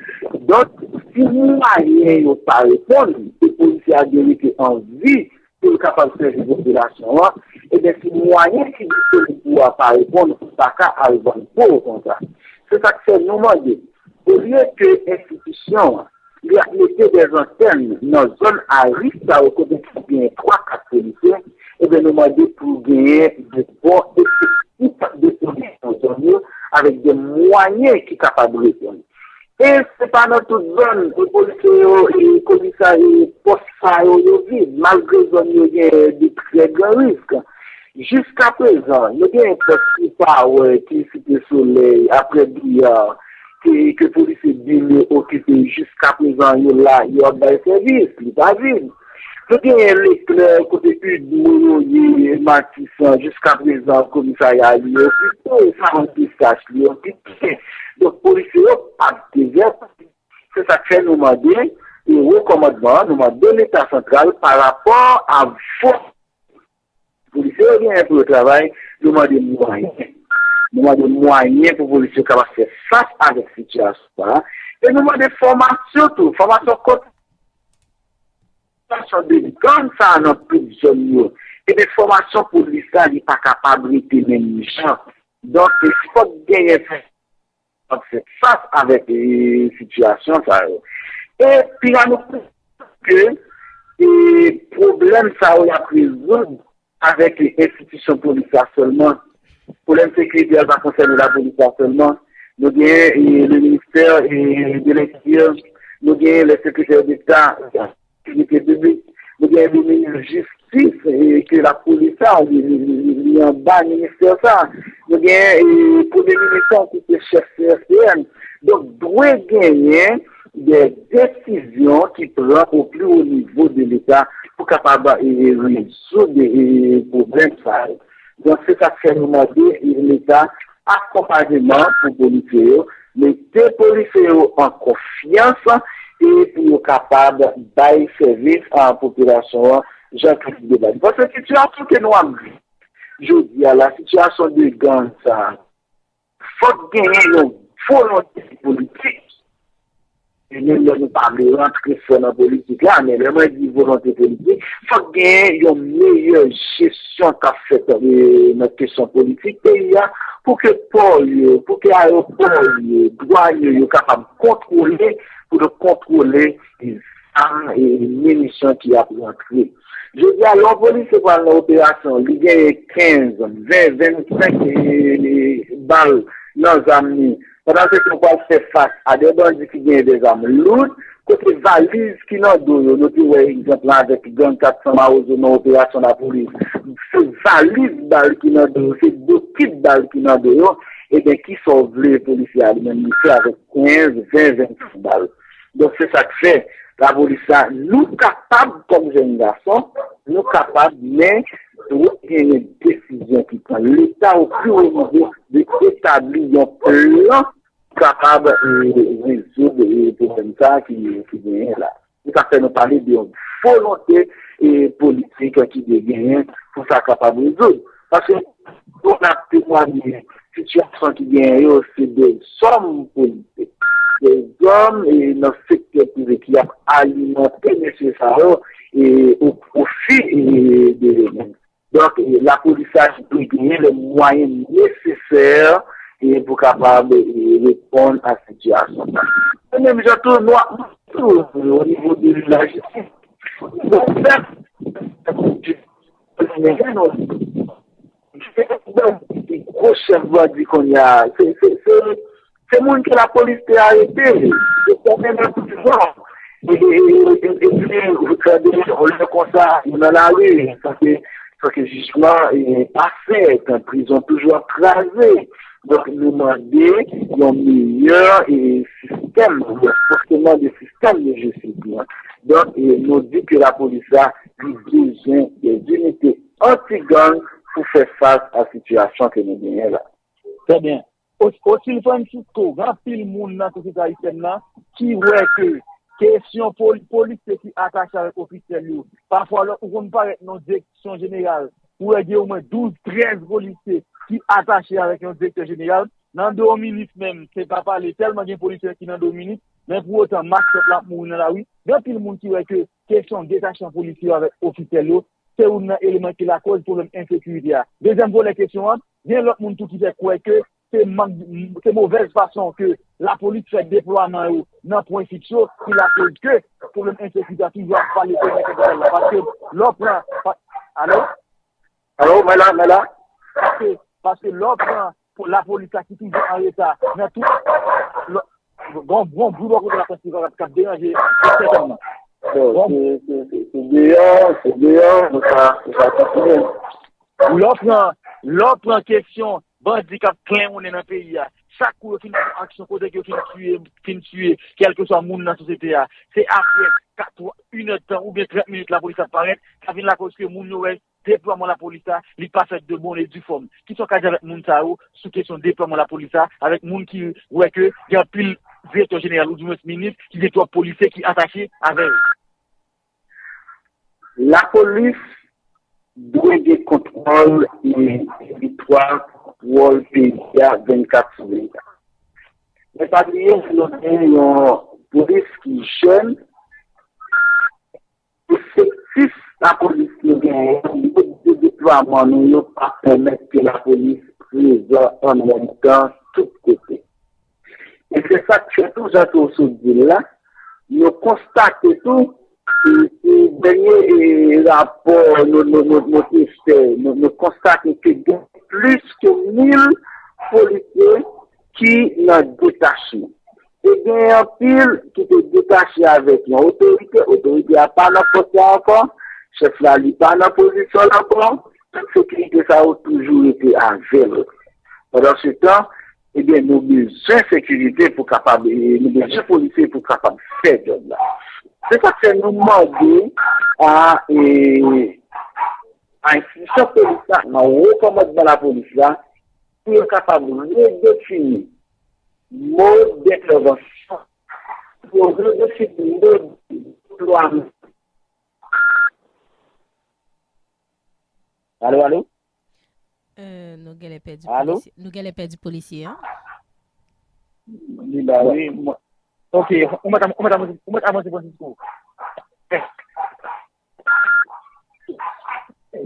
Donk, si mwayen yo pa reponn, e polisye a gen rete an vi pou l kapab sèvi popilasyon an, ebyen, si mwayen ki disponib pou a pa reponn, ou pa ka al vann po konsa. Se sa k fè nou mande, olye ke enstitisyon an, li ap mete de antèn nan zòn a risk sa yo kote ki genyen twa, kat polisye, ebyen, nou mande pou genyen de bon efektif de polis nan zòn yo, avèk de mwayen ki kapab reponn. E se pa nan tout zòn ke polisye yo, e komisarya, pòs sa yo, yo vid, malgre zòn yo gen de trè gran risk. Jiska prezan, nou gen pòs Sipawè ki Site Solèy, aprè Biyè, ke, ke polisye di li okipe. Jiska prezan, yo la, yo ap bay sèvis, li pa vid. Nou genyen Leklè, kote Udmo yo ye, Matisan, jiska prezan, komisarya li okipe, Savann Pistach li okipe. Donk, polisye yo pa t dezète. Se sa k fè nou mande, e, wo kòmandman an, nou mande Leta santral pa rapò a fòs polisye yo genyen pou yo travay, nou mande mwayen. Nou mande mwayen pou polisye yo kapab fè fas avèk sitiyasyon sa a. E nou mande fòmasyon tou, fòmasyon kont sitiyasyon de gang sa a nan tout zòn yo. Ebyen, fòmasyon polis la, li pa kapab rete menm jan. Donk, fòk genyen fè, fè fas avèk, e, sitiyasyon sa yo. E pi la, nou ke, e, pwoblèm sa yo y ap rezoud avèk enstitisyon polis la sèlman. Pwoblèm sekirite a pa konsène lapolis la sèlman. Nou gen, e, le ministè, e, de lenteryè, nou gen le sekretè deta, sekirite piblik, nou gen le minis jistis, e, ke lapolis sa, li, li, li, li, li anba ministè sa. Nou gen, e, premye minis la ki se chèf C S P N. Donk, dwe genyen de desizyon ki pran o pli wo nivo de Leta pou kapab, e, rezoud, e, pwoblèm sa yo. Donk, se sa k fè nou mande, e, Leta akonpayman pou polisye yo, mete polisye yo an konfyans, e pou yo kapab bay sèvis a popilasyon an jan ke li dwe bay. Paske sitiyasyon ke nou ap viv jodi a la, sitiyasyon de gang sa, fòk genyen yon volonte politik. E menm lè nou pa vle rantre fò nan politik la, men lè mwen di volonte politik, fòk genyen yon meyè jesyon k ap fèt, e, nan kesyon politik peyi a, pou ke pò yo, pou ke ayewopò yo, dwanye yo kapab kontwole, pou nou kontwole zam e minisyon ki ap rantre. Jodi a, lè yon polisye pral nan operasyon, li genyen kenz, ven, vennsenk, e, bal nan zam li. Pandan se tan, pral fè fas a de bandi ki genyen de zam loud, kote valiz ki nan do yo, nou te wè egzanp lan avèk gang kat san Mawozo nan operasyon lapolis. Se valiz bal ki nan do yo, se bokit bal ki nan do yo. Ebyen, kisa w vle polisye a li menm li fè avèk kenz, ven, vennsenk bal? Donk, se sa k fè, lapolis la, nou kapab, kòm jèn gason, nou kapab, men dwe genyen desizyon ki pran. Leta, o pi wo nivo, dwe etabli yon plan pou kapab, e, rezoud, e, pwoblèm sa a ki, ki genyen la. Se sa k fè nou pale de yon volonte, e, politik ki dwe genyen pou sa kapab rezoud. Paske, pou n ap temwaye, sitiyasyon ki genyen yo, se de zòm politik, de zòm, e, nan sektè prive ki ap alimante mesye sa yo, e, o pwofi, e, de yo menm. Donk, e, lapolis la dwe genyen lè mwayen nesesè, e, pou kapab, e, reponn a sitiyasyon sa. E menm jan tou, nou ap tou, o nivo de lajistis. Donk, fè, gwo chèf bandi kounye a, se, se, se, se moun ke lapolis te arete, se kòmandè prizon. E, e, e, e, epi, ou tande, yon lè konsa, yo nan lari, paske, paske jijman, e, pa fèt, prizon toujou ap kraze. Donk, nou mande yon meyè, e, sistèm, ranfòsman de sistèm de jistis la. Donk, e, nou di ke lapolis la, li bezwen de inite anti-gang pou fè fas a sitiyasyon ke nou genyen la. Trè byen. Os-, Osil Francisco, gen anpil moun nan sosyete ayisyèn nan ki wè ke kesyon pol-, polisye ki atache avèk ofisyèl yo, pafwa lè ou konn parèt nan direksyon jeneral, ou wè gen omwen douz, trèz polisye ki atache avèk yon direktè jeneral. Nan Dominik menm, se pa pale, tèlman gen polisye ki nan Dominik, men pou otan, maskòt la ap mouri nan lari. Gen anpil moun ki wè ke kesyon detachman polisye yo avèk ofisyèl yo, se youn nan eleman ki lakoz pwoblèm ensekirite a. Dezyèm volè kesyon an, gen lòt moun tou ki fè kwè ke se mank, se movèz fason ke lapolis fè deplwaman yo nan pwen fiks yo ki lakoz ke pwoblèm ensekirite a toujou ap pale pwoblèm ensekirite la. Paske lè w pran, pa-, alo? Alo, mwen la, mwen la. Paske, paske lè w pran pou lapolis la ki toujou an reta nan tout, lè, gon, gon bri bò kote laprès ki ap, k ap deranje sètènman. Bon, se, se, se, se deyò, se deyò, nou ka, nou ka kontinye. Lè w pran, lè w pran kesyon bandi k ap klenwonnen nan peyi a, chak kou yo fin fè aksyon, kote ke yo fin tiye, fin tiye, kèlkeswa moun nan sosyete a, se apre kat, inèdtan oubyen trant minit lapolis ap parèt, sa vin lakòz ke moun yo wè deplwaman lapolis la, li pa fèt de bon e di fòm. Kisa w ka di avèk moun sa yo sou kesyon deplwaman lapolis la, avèk moun ki wè ke gen anpil direktè jeneral oudimwens minis ki gen twòp polisye ki atache avè yo? Lapolis dwe gen kontwòl e teritwa, kontwòl peyi a vennkat sou vennkat. Men pa bliye, nou gen yon polis ki jèn, efektif lapolis nou genyen, mòd de deplwaman nou yo pa pèmèt ke lapolis prezan an menm tan tout kote. E se sa k fè tou, jan ke w sot di l la, nou konstate tou, e, e, dènye, e, rapò nou, nou, nou, nou te fè, nou, nou konstate ke gen plis ke mil polisye ki nan detachman. E gen anpil ki te detache avèk yon otorite, otorite a pa nan pòs la ankò, chèf la li pa nan pozisyon l ankò, tout sekirite sa yo toujou rete avè l. Pandan se tan, ebyen, nou bezwen sekirite pou kapab, e, nou bezwen polisye pou kapab fè djòb la. Se sa k fè nou mande a, e, a enstitisyon polis la, nan wo kòmandman lapolis la, pou yo kapab redefini mòd dentèvansyon, pou yo redefini mòd deplwaman. Alo, alo? Euh, nou genlè pèdi Alo? Polisye, nou genlè pèdi polisye an. Li la, wi. Mwen, ok, ou mèt, ou mèt avanse, ou mèt avanse, Francisco.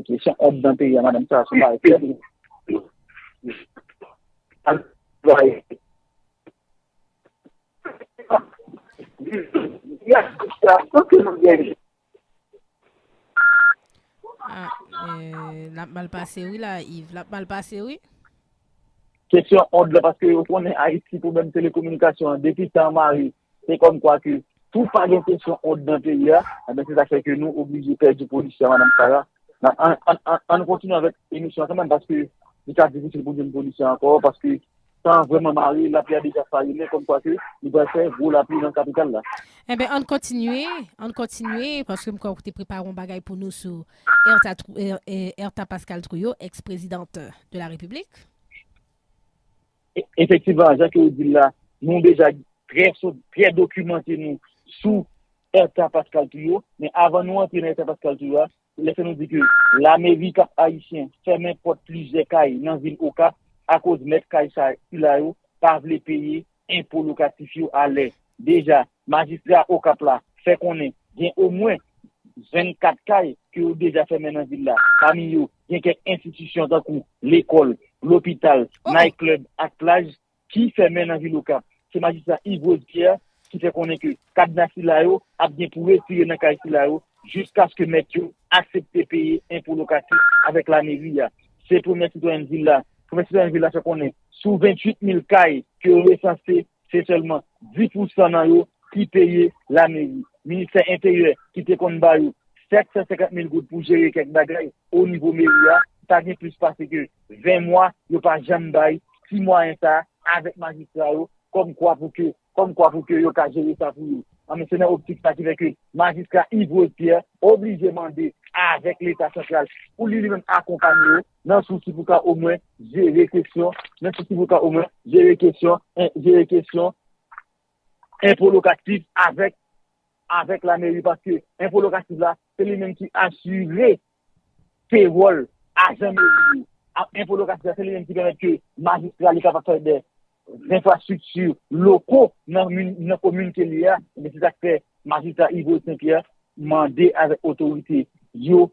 Kesyon òd nan peyi a, madanm, sa, se pa Yes, sa, sa ke nou genyen. Ah, euh, l ap mal pase wi la, Yves. L ap mal pase wi. Kesyon òd la, paske yo konnen Ayiti, pwoblèm telekominikasyon an, depi tan mari, se kòmkwa ke tou pa gen kesyon òd nan peyi a, enben, se sa k fè ke nou oblije pèdi polisye a, madanm Sarah. Nan, an, an, an, an nou kontinye avèk emisyon an kanmenm, paske li ka difisil pou jwenn polisye ankò, paske tan vrèman mare, lapli a deja farinnen, kòmkwa ke li pral fè gwo lapli nan kapital la. Enben, ann kontinye, ann kontinye, paske m kwè w te prepare yon bagay pou nou sou Ertha Trou-, eh, eh, Ertha Pascal Trouillot, ex-présidente de la République. E-, efektivman, jan ke w di l la, nou deja trè so-, trè dokimante nou sou Ertha Pascal Trouillot, men avan nou antre nan Ertha Pascal Trouillot a, lè fè nou di ke lameri Kap Ayisyen fèmen pòt plizyè kay nan vil Okap akoz mèt kay sa, sila yo pa vle peye enpo lokatif yo alè. Deja, majistra Okap la fè konnen gen omwen vennkat kay ke yo deja fèmen nan vil la. Pami yo, gen kèk enstitisyon tankou lekòl, lopital, Oh! nayklèb ak plaj ki fèmen nan vil Okap. Se majistra Yves Rose Pierre ki fè konnen ke kadna sila yo ap gen pou retire nan kay sila yo jiskaske mèt yo aksepte peye enpo lokatif avèk lameri a. Se premyè sitwayèn vil la. Premyè sitwayèn vil la fè konnen sou venntuit mil kay ke yo resanse, se sèlman dis pousan nan yo ki peye lameri. Ministè Enteryè ki te konn ba yo sèt san senkant mil goud pou jere kèk bagay o nivo meri a, sa gen plis pase ke ven mwa yo pa janm bay ti mwayen sa a avèk majistra yo, kòmkwa pou ke, kòmkwa pou ke yo ka jere sa pou yo. Anben, se nan optik sa ki fè ke majistra Yves Rose Pierre oblije mande avèk Leta santral pou li, li menm akonpanye yo nan sousi pou ka omwen jere kesyon, nan sousi pou ka omwen jere kesyon, en, jere kesyon enpo lokatif avèk, avèk lameri, paske enpo lokatif la, se li menm ki asire pewòl ajan meri yo. A, enpo lokatif la, se li menm ki pèmèt ke majistra li kapab fè de enfrastrikti loko nan min-, nan komin ke li a, men se sa k fè majistra Yves Saint Pierre mande avèk otorite yo,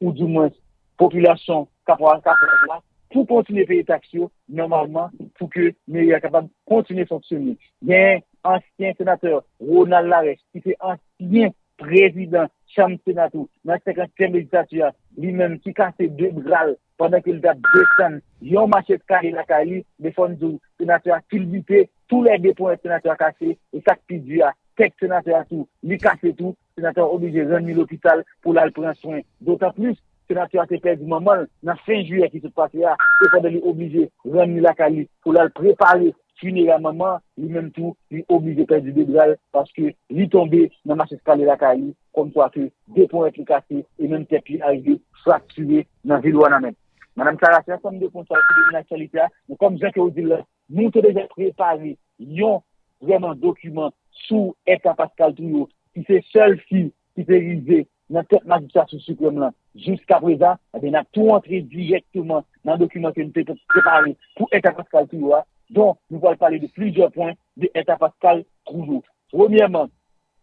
oudimwens popilasyon Kapwa-, Kapwaj la, pou kontinye peye taks yo nòmalman, pou ke meri a kapab kontinye fonksyone. Gen ansyen senatè Ronald Larèche, ki se ansyen prezidan chanm Sena tou, nan senkantyèm lejizlati a, li menm ki kase de bra l pandan ke l t ap desann yon macheskalye lakay li, men fò n di w, senatè a kilbite tou lè de ponyèt senatè a kase, e sa k pi di a, tèt senatè a tou, li kase tou, senatè a oblije rann li lopital pou l al pran swen. Dotan plis, senatè a te pèdi manman l nan fen jiyè ki sot pase a, e pandan li oblije rann li lakay li pou l al prepare finera manman, li menm tou, li oblije pèdi de bra l paske li tonbe nan macheskalye lakay li, kòmkwa ke de ponyèt li kase e menm tèt li arive fraktire nan vil Wanament. Madanm Sarah, se ansanm de pwen sa yo ki domine aktyalite a, men kòm jan ke w di l la, nou te deja prepare yon vrèman dokiman sou Ertha Pascal Trouillot, ki se sèl fi ki te rive nan tèt Majistra Sou Siprèm lan jiska prezan, ebyen, n ap tou antre dirèkteman nan dokiman ke nou te prepare pou Ertha Pascal Trouillot a. Donk, nou pral pale de plizyè pwen de Ertha Pascal Trouillot. Premyèman,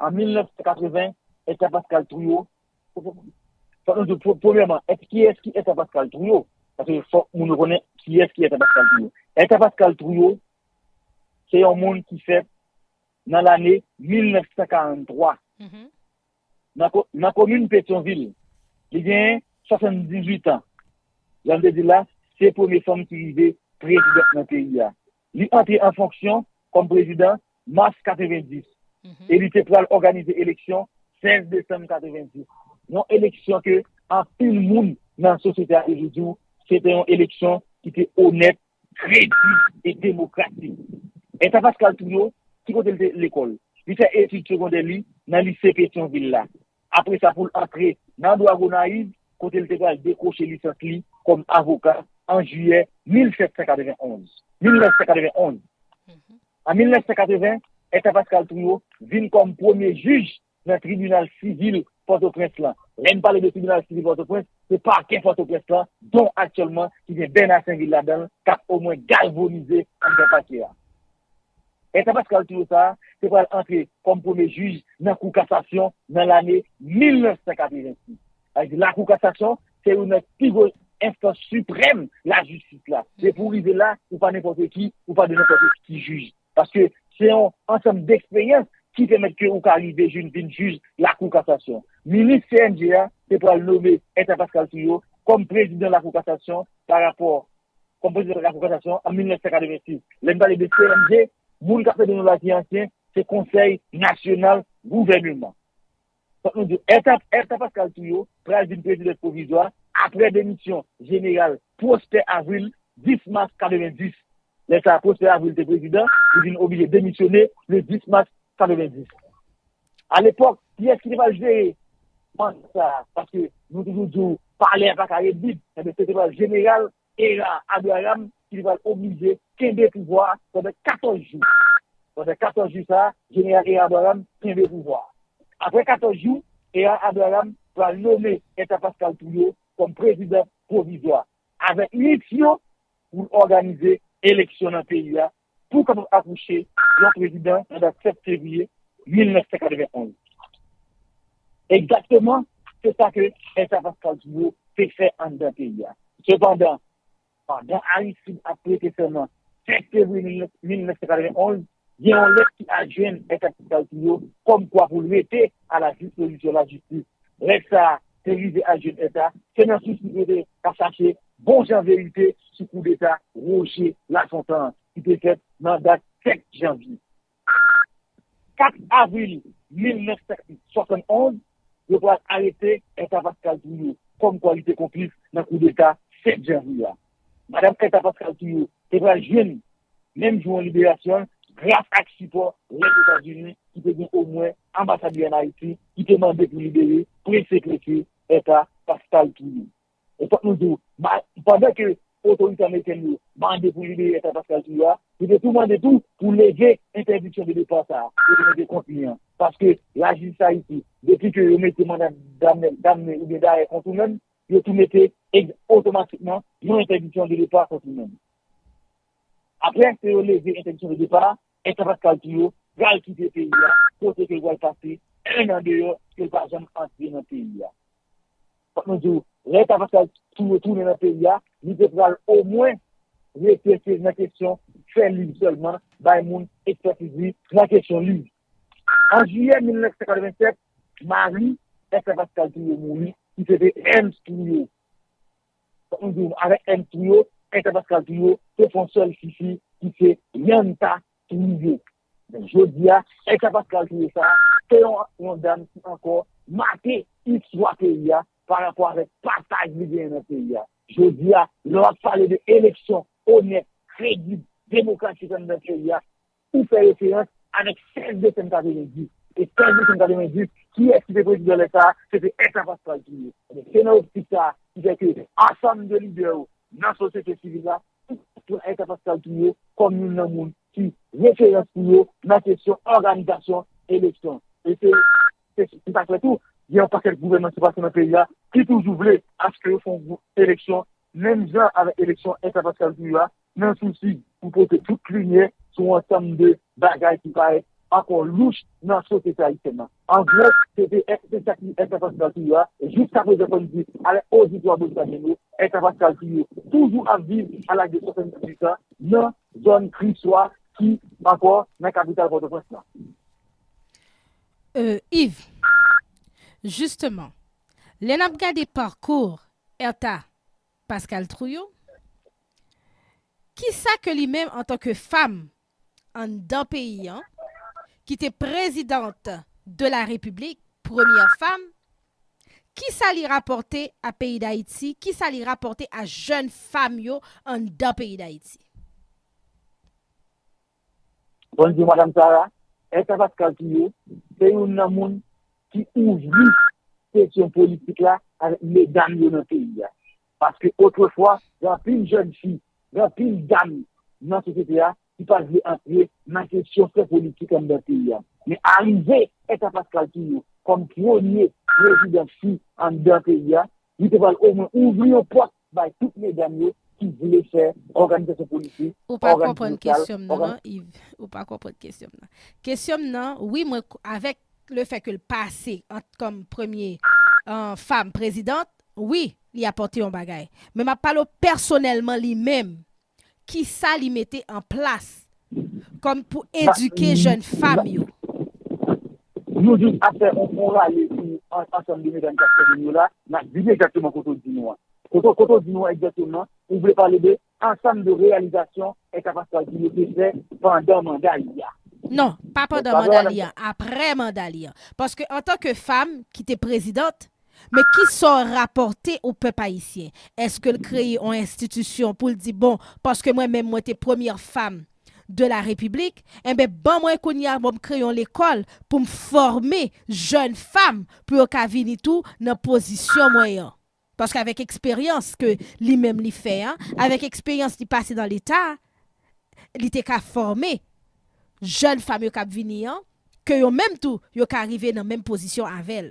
an mil nèf san katreven, Ertha Pascal Trouillot, fòk nou di, pre- premyèman, èt- kiyès ki Ertha Pascal Trouillot? Paske fòk moun yo konnen kiyès ki Ertha Pascal Trouillot. Ertha Pascal Trouillot, se yon moun ki fèt nan lane mil nèf san karanntwa. Nan, ko- nan komin Petyonvil. Li gen swasanndizuit an. Jan m te di la, se premye fanm ki rive prezidant nan peyi a. Li antre an fonksyon kòm prezidan mas katrevendis. E li te pral òganize eleksyon sèz desanm katrevendis. Yon eleksyon ke anpil moun nan sosyete a te di w, se te yon eleksyon ki te onèt, kredib e demokratik. Ertha Pascal Trouillot, ki kote l te lekòl? Li fè etid segondè li nan lise Petyonvil la. Apre sa, pou l antre nan dwa Gonayiv, kote l te pral dekwoche lisans li kòm avoka an jiyè mil sèt san katrevenonz. Mil nèf san katrevenonz. An mil nèf san katreven, Ertha Pascal Trouillot vin kòm premye jij nan tribinal sivil Pòtoprens lan. Lè n pale de tribinal sivil Pòtoprens, se pakè Pòtoprens lan, donk aktyèlman ki gen Bernard Sainvil ladan l, k ap omwen galvanize anndan pakè a. Ertha Pascal Trouillot sa a te pral antre kòm premye jij nan Kou Kasasyon nan lane mil nèf san katrevensis. Sa vle di Lakou Kasasyon se youn nan pi gwo enstans siprèm lajistis la. Se pou w rive la, ou pa nenpòt ki, ou pa de nenpòt ki jij. Paske se yon ansanm deksperyans ki pèmèt ke ou ka rive jwenn vin jij Lakou Kasasyon. Minis C N J a te pral nome Ertha Pascal Trouillot kòm prezidan Lakou Kasasyon pa rapò, kòm prezidan Lakou Kasasyon an mil nèf san katrevensis. Lè n pale de C N J, moun k ap tande nou la ki ansyen, se Konsèy Nasyonal Gouvèneman. Fòk nou di, Ertha, Ertha Pascal Trouillot pral vin prezidan pwovizwa apre demisyon jeneral Prosper Avril dis mas katrevendis. Lè sa a, Prosper Avril te prezidan, li vin oblije demisyone le dis mas katrevendis. Alepòk, kiyès ki te pral jere manda sa a? Paske nou toujou di w, palè a pa ka ret vid. Ebyen, se te pral jeneral Erard Abraham ki te pral oblije kenbe pouvwa a pandan katòz jou. Pandan katòz jou sa a, jeneral Erard Abraham kenbe pouvwa a. Apre katòz jou, Erard Abraham pral nome Ertha Pascal Trouillot kòm prezidan pwovizwa, avèk misyon pou l òganize eleksyon nan peyi a pou kapab akouche yon prezidan nan dat sèt fevriye mil nèf san katrevenonz. Egzakteman, se sa ke Ertha Pascal Trouillot te fè anndan peyi a. Sepandan, pandan Aristide ap prete sèman sèt fevriye mil nèf san katrevenonz, gen yon lèt ki al jwenn Ertha Pascal Trouillot kòmkwa pou l rete a la dispozisyon lajistis. Lèt sa a te rive al jwenn Ertha, se nan sousi pou l te ka chache bon jan verite sou koudeta Roger Lafontant ki te fèt nan dat sèt janvye. Kat avril mil nèf san swasannonz, yo pral arete Ertha Pascal Trouillot kòmkwa li te konplis nan koudeta sèt janvye a. Madanm Ertha Pascal Trouillot te pral jwenn menm jou an liberasyon l gras ak sipò Lèzetazini ki te gen omwen anbasadè an Ayiti ki te mande pou libere prese prese Ertha Pascal Trouillot. E fòk nou di w, ma- pandan ke otorite amerikèn yo mande pou libere Ertha Pascal Trouillot a, yo te tou mande tou pou leve entèdiksyon de depa sa a yo te mete kont li an. Paske lajistis Ayiti, depi ke yo mete manda damne, damne oubyen dayè kont ou menm, yo tou mete otomatikman yon entèdiksyon de depa kont ou menm. Apre ke yo leve entèdiksyon de depa a, Ertha Pascal Trouillot pral kite peyi a, kote ke l pral pase en an deyò, ke l pa janm antre nan peyi a. Fòk nou di w, lè Ertha Pascal Trouillot tounen nan peyi a, li te pral omwen rete se nan kesyon fè liv sèlman, bay moun ekspètiz li nan kesyon liv. An jiyè mil nèf san katrevennsèt, mari Esther Pascal Touyo mouri, ki se te Ernst Touyo. Fòk nou di w, avèk Ernst Touyo, Esther Pascal Touyo te fè yon sèl fifi, ki se Yanta Touyo. Men jodi a, Esther Pascal Touyo sa, se yon, yon dam ki ankò make istwa peyi a pa rapò avèk pasaj li genyen nan peyi a. Jodi a, lè w ap pale de eleksyon onèt, kredib, demokratik anndan peyi a, ou fè referans avèk sèz desanm katrevenndis. E sèz desanm katrevenndis, kiyès ki te prezidan lè sa a? Se te Esther Pascal Touyo. Ebyen, se nan optik sa a ki fè ke ansanm de lidè yo nan sosyete sivil la, tout pran Esther Pascal Touyo kòm youn nan moun ki referans pou yo nan kesyon òganizasyon eleksyon. E se, se, se sa k fè tou, gen yon pakèt gouvènman ki pase nan peyi a ki toujou vle aske yo fè yon gou-, eleksyon menm jan avèk eleksyon Esther Pascal Touyo a, nan sousi pou pote tout limyè sou yon ansanm de bagay ki parèt ankò louch nan sosyete ayisyèn nan. An gwo, se te, se sa ki Esther Pascal Touyo a, e jiska prezan, fò n di, avèk oditwa Bossa Djeno, Esther Pascal Touyo toujou ap viv a laj de swasanndizwit an nan zòn Kriswa ki ankò nan kapital Pòtoprens lan. Euh, Yves, jisteman, lè n ap gade pakou Esther Pascal Trouillot, kisa ke li menm antanke fanm anndan peyi an, ki te prezidant de la repiblik, premyè fanm, kisa li rapòte a peyi Dayiti, kisa li rapòte a jèn fanm yo anndan peyi Dayiti? Bondye, madanm Sara, Esther Pascal Touyo, se youn nan moun ki ouvri kesyon politik la avèk medam yo nan peyi a. Paske otrefwa, gen anpil jèn fi, gen anpil dam nan sosyete a ki pa t vle antre nan kesyon fè politik anndan peyi a. Men arive Esther Pascal Touyo kòm premye prezidant fi anndan peyi a, li te pral omwen ouvri yon pòt bay tout medam yo ki vle fè òganizasyon politik, òganizasyon sosyal, òganizasyon. Ou pa konprann kesyon m nan, non, Yves. Ou pa konprann kesyon m nan. Kesyon m nan, wi, mwen, avèk le fè ke l pase an, kòm premye euh, fanm prezidant, wi, li apòte yon bagay. Men m ap pale w pèsonèlman li menm. Kisa li mete an plas kòm pou edike jèn fanm yo? Nou jis ap fè yon, yon rale sou an, ansanm de medam k ap tande nou la, n ap vini egzakteman kote w di nou an. Kote, kote w di nou an egzakteman, ou vle pale de ansanm de reyalizasyon Esther Pascal Touyo te fè pandan manda li a. Non, pa pandan manda li an, apre manda li an. Paske antanke fanm ki te prezidant, men kisa w rapòte o pèp ayisyen? Èske l kreye yon enstitisyon pou l di, bon, paske mwen menm mwen te premyè fanm de la repiblik, enben ban mwen kounye a, bon, m kreye yon lekòl pou m fòme jèn fanm pou yo ka vini tou nan pozisyon mwen an? Paske avèk eksperyans ke li menm li fè an, avèk eksperyans li pase nan Leta, li te ka fòme jèn fanm yo k ap vini an, ke yo menm tou, yo ka rive nan menm pozisyon avè l.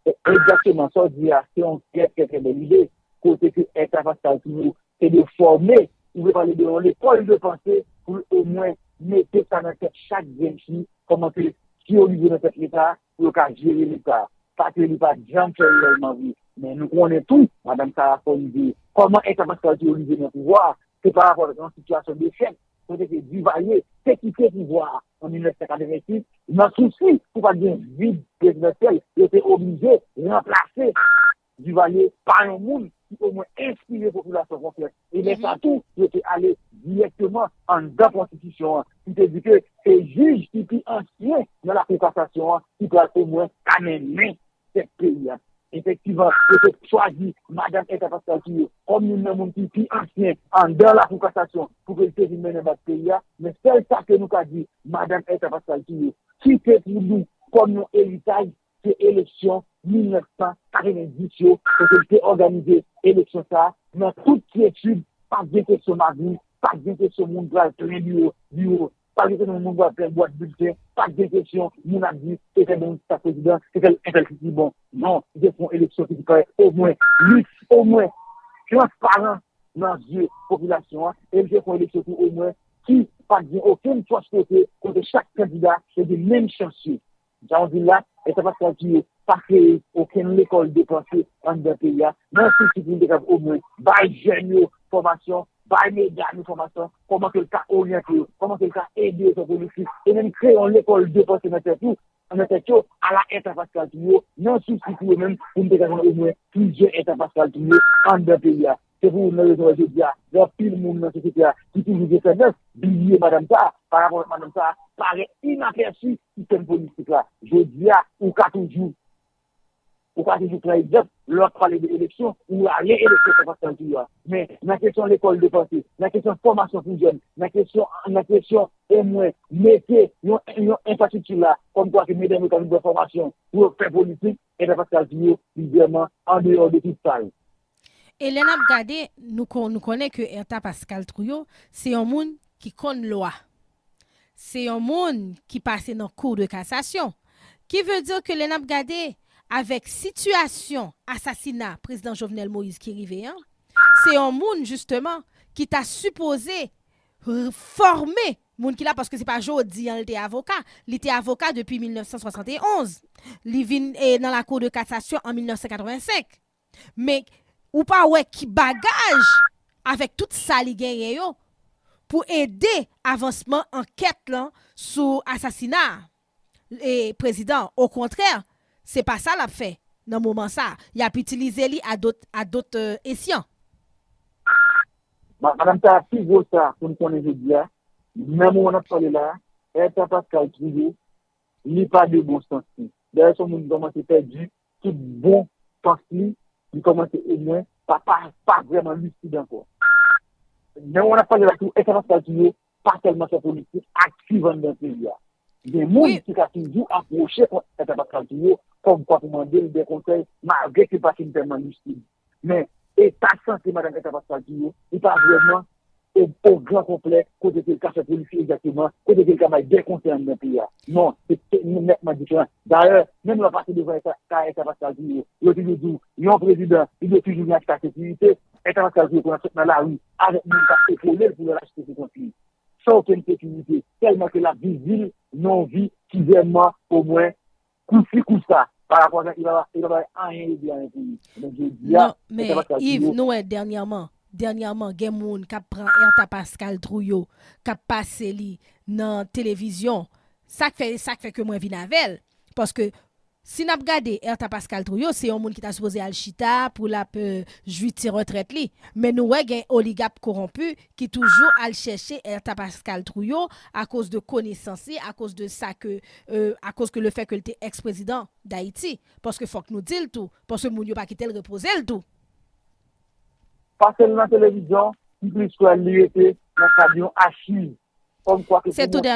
Egzakteman, sa w di a, se yon trè, trè, trè bèl ide. Kote ke Esther Pascal Touyo se de fòme, ou vle pale de yon lekòl de panse pou l omwen mete sa nan tèt chak jèn fi, kòman ke si yo rive nan tèt Leta, pou yo ka jere Leta. Sa ke li pa t janm fè reyèlman vre. Men nou konnen tou, madanm Sara fò n di, kòman Esther Pascal Touyo rive nan pouvwa a, se pa rapò avèk yon sitiyasyon dechèk, kote ke Duvalier te kite pouvwa a an mil nèf san katrevensis, nan sousi pou pa t gen vid prezidansyèl, yo te oblije ranplase Duvalier pa yon moun ki omwen enspire popilasyon konfyans. E lè sa tou, yo te ale dirèkteman anndan konstitisyon an, ki te di ke se jij ki pi ansyen nan lakou kasasyon an ki pral omwen ka mennen tèt peyi a. Efektivman, yo te chwazi madanm Esther Pascal Touyo kòm youn nan moun ki pi ansyen anndan lakou kasasyon pou ke li te vin mennen bak peyi a. Men sèl sa ke nou ka di, madanm Esther Pascal Touyo kite pou nou kòm yon eritaj, se eleksyon mil nèf san katrevenndis yo, kote l te òganize eleksyon sa a nan tout kyetid, pa t gen kesyon magouy, pa t gen kesyon moun pral plen biwo, biwo, pa t gen kesyon moun pral plen bwat bilten, pa t gen kesyon moun ap di se fè Dominik sa prezidan, se fè l entèl ki pi bon. Non, li te fè yon eleksyon ki te parèt omwen lis, omwen transparan nan zye popilasyon an, e li te fè yon eleksyon tou omwen ki pa t gen okenn fòs kote, kote chak kandida te gen menm chans yo. Jan w di l la, Esther Pascal Touyo pa kreye okenn lekòl de panse anndan peyi a, nan sousi pou l te kab omwen bay jèn yo fòmasyon, bay medam yo fòmasyon, kòman ke l ka oryante yo, kòman ke l ka ede yo fè politik, e menm kreye yon lekòl de panse nan tèt ou, anndan tèt yo, ala Ertan Pascal Trouillot, nan sousi pou yo menm, pou n te ka jwenn omwen plizyè Ertan Pascal Trouillot anndan peyi a. Se pou nan rezon jodi a, gen anpil moun nan sosyete a ki toujou gen tandans bliye madanm sa a, pa rapò avèk madanm sa a parèt inapèsi sistèm politik la. Jodi a, ou ka toujou, ou ka toujou pran egzanp, lè w ap pale de eleksyon, ou rale eleksyon Ertan Pascal Trouillot a. Men, nan kesyon lekòl de panse, nan kesyon fòmasyon pou jèn, nan kesyon, nan kesyon omwen mete yon, yon enfrastrikti la, kòmkwa ke medam yo ka vin pran fòmasyon pou yo fè politik, Ertan Pascal Trouillot, li vrèman andeyò de tout sa yo. E lè n ap gade, nou, kon, nou konnen ke Erta Pascal Trouillot se yon moun ki konn lwa. Se yon moun ki pase nan Cour de cassation. Ki vle di ke lè n ap gade avèk sitiyasyon asasina prezidan Jovenel Moïse ki rive an, se yon moun jisteman ki ta sipoze fòme moun ki la, paske se pa jodi an li te avoka. Li te avoka depi mil nèf san swasann e onz. Li vin e, nan la Cour de cassation an mil nèf san katrevensenk. Men ou pa wè ki bagaj avèk tout sa li genyen yo pou ede avansman ankèt lan sou asasina e prezidan. Okontrè, se pa sa l ap fè nan moman sa. Y ap itilize li a dot, a dot esyan. Madanm sa a pi gwo sa pou n konnen jodi a. Nan moman n ap pale la, Ertan Pascal Trouillot, li pa de bon sans li. Dayè, se yon moun ki kòmanse pèdi tout bon sans li, li kòmanse omwen pa, pa, pa vrèman lisid ankò. Nan moman n ap pale la tou, Ertan Pascal Trouillot pa sèlman fè politik aktiv anndan peyi a. Gen moun ki ka toujou apwoche Ertan Pascal Trouillot kòmkwa pou mande l de konsèy, malgre ke l pa fin tèlman lisid. Men, eta de sante madanm Ertan Pascal Trouillot, li pa vrèman o, o gran konplè, kote ke l ka fè politik egzakteman, kote ke l ka bay de konsèy anndan peyi a. Non, se nètman diferan. Dayè, menm lè w pase devan kay Ertan Pascal Trouillot, yo toujou di w, yon prezidan, li dwe toujou gen achte sekirite. Ertan Pascal Trouillot konn ap sot nan lari avèk moun k ap epole l pou yo al achte pou kont li. San okenn sekirite, tèlman ke l ap viv vi l nan yon vi ki vrèman, omwen, kousi kousa, pa rapò avèk li, li pa bay anyen ede anyen pou li. Men jodi a, Non, men Yves, nou wè dènyèman, dènyèman, gen moun k ap pran Erta Pascal Trouillot, k ap pase li nan televizyon. Sa k fè, sa k fè ke mwen vin avè l. Paske, si n ap gade Erta Pascal Trouillot, se yon moun ki ta sipoze al chita pou l ap jwi ti retrèt li. Men nou wè gen oligak kowonpi ki toujou al chèche Erta Pascal Trouillot akoz de konesans li, akoz de sa ke, akoz ke le fè ke l te èks prezidan Dayiti. Paske fòk nou di l tou, paske moun yo pa kite l repoze l tou. Pase l nan televizyon, m plis kwè li rete nan kad yon achiv. Kòmkwa ke pou montre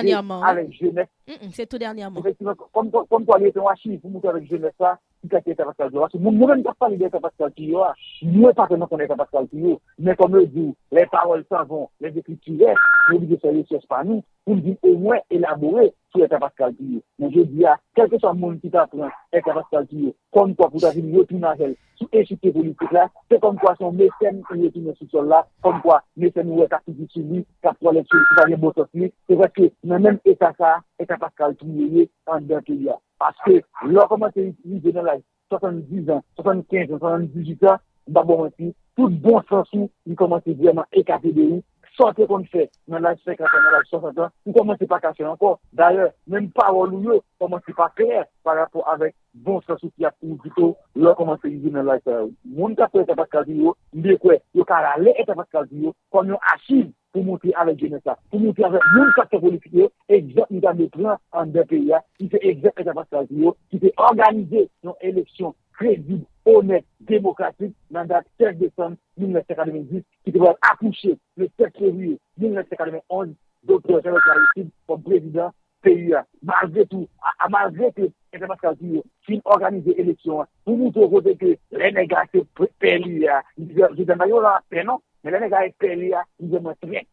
avèk jenès. Mm, se tou dènyèman. Efektivman, kòm, kòm, kòmkwa li rete yon achiv pou montre avèk jenès la, ki kalite Erta Pascal Trouillot. Paske moun, mwen menm k ap pale de Erta Pascal Trouillot a, mwen pa tèlman konnen Erta Pascal Trouillot. Men kòm yo di w, les paroles s'en vont, les écrits restent, nou oblije fè rechèch pa nou, pou n vin omwen elabore sou Erta Pascal Trouillot. Men jodi a, kèlkeswa moun ki ta pran Erta Pascal Trouillot, kòmkwa pou ta vin retounen avè l sou echikye politik la, se kòmkwa se yon mesèn ki retounen sou sòl la, kòmkwa mesèn ou wè k ap figi sou li, k ap twalèt sou li, ki pa gen bon sans li. Se prèske nan menm eta sa a, Erta Pascal Trouillot ye anndan peyi a. Paske lè w kòmanse rive nan laj swasanndiz an, swasannkenz an, swasanndizuit an, m p ap ba w manti, tout bon sans ou, li kòmanse vrèman ekate de ou. Sa w te konn fè nan laj senkant an, nan laj swasant an, ou kòmanse pa ka fè ankò. Dayè, menm pawòl ou yo kòmanse pa klè pa rapò avèk bon sans ou ki ap kouri pito w lè w kòmanse rive nan laj sa yo. Moun k ap pran Erta Pascal Trouillot, m byen kwè yo ka rale Erta Pascal Trouillot kòm yon achiv pou montre avèk jenès la, pou montre avèk moun k ap fè politik yo, egzanp nou ta dwe pran anndan peyi a, ki se egzanp Erta Pascal Trouillot, ki te òganize yon eleksyon kredib, onèt, demokratik nan dat sèz desanm mil nèf san katrevenndis, ki te pral akouche le sèt fevriye mil nèf san katrevenn onz, Doktè Jean-Bertrand Aristide kòm prezidan peyi a. Malgre tou, a, a, malgre ke Erta Pascal Trouillot fin òganize eleksyon an, pou montre w kote ke lè nèg la se pè li ye a, li di, jodi a, pa gen yon lapè non, men lè nèg la e pè li a, li vrèman trèt.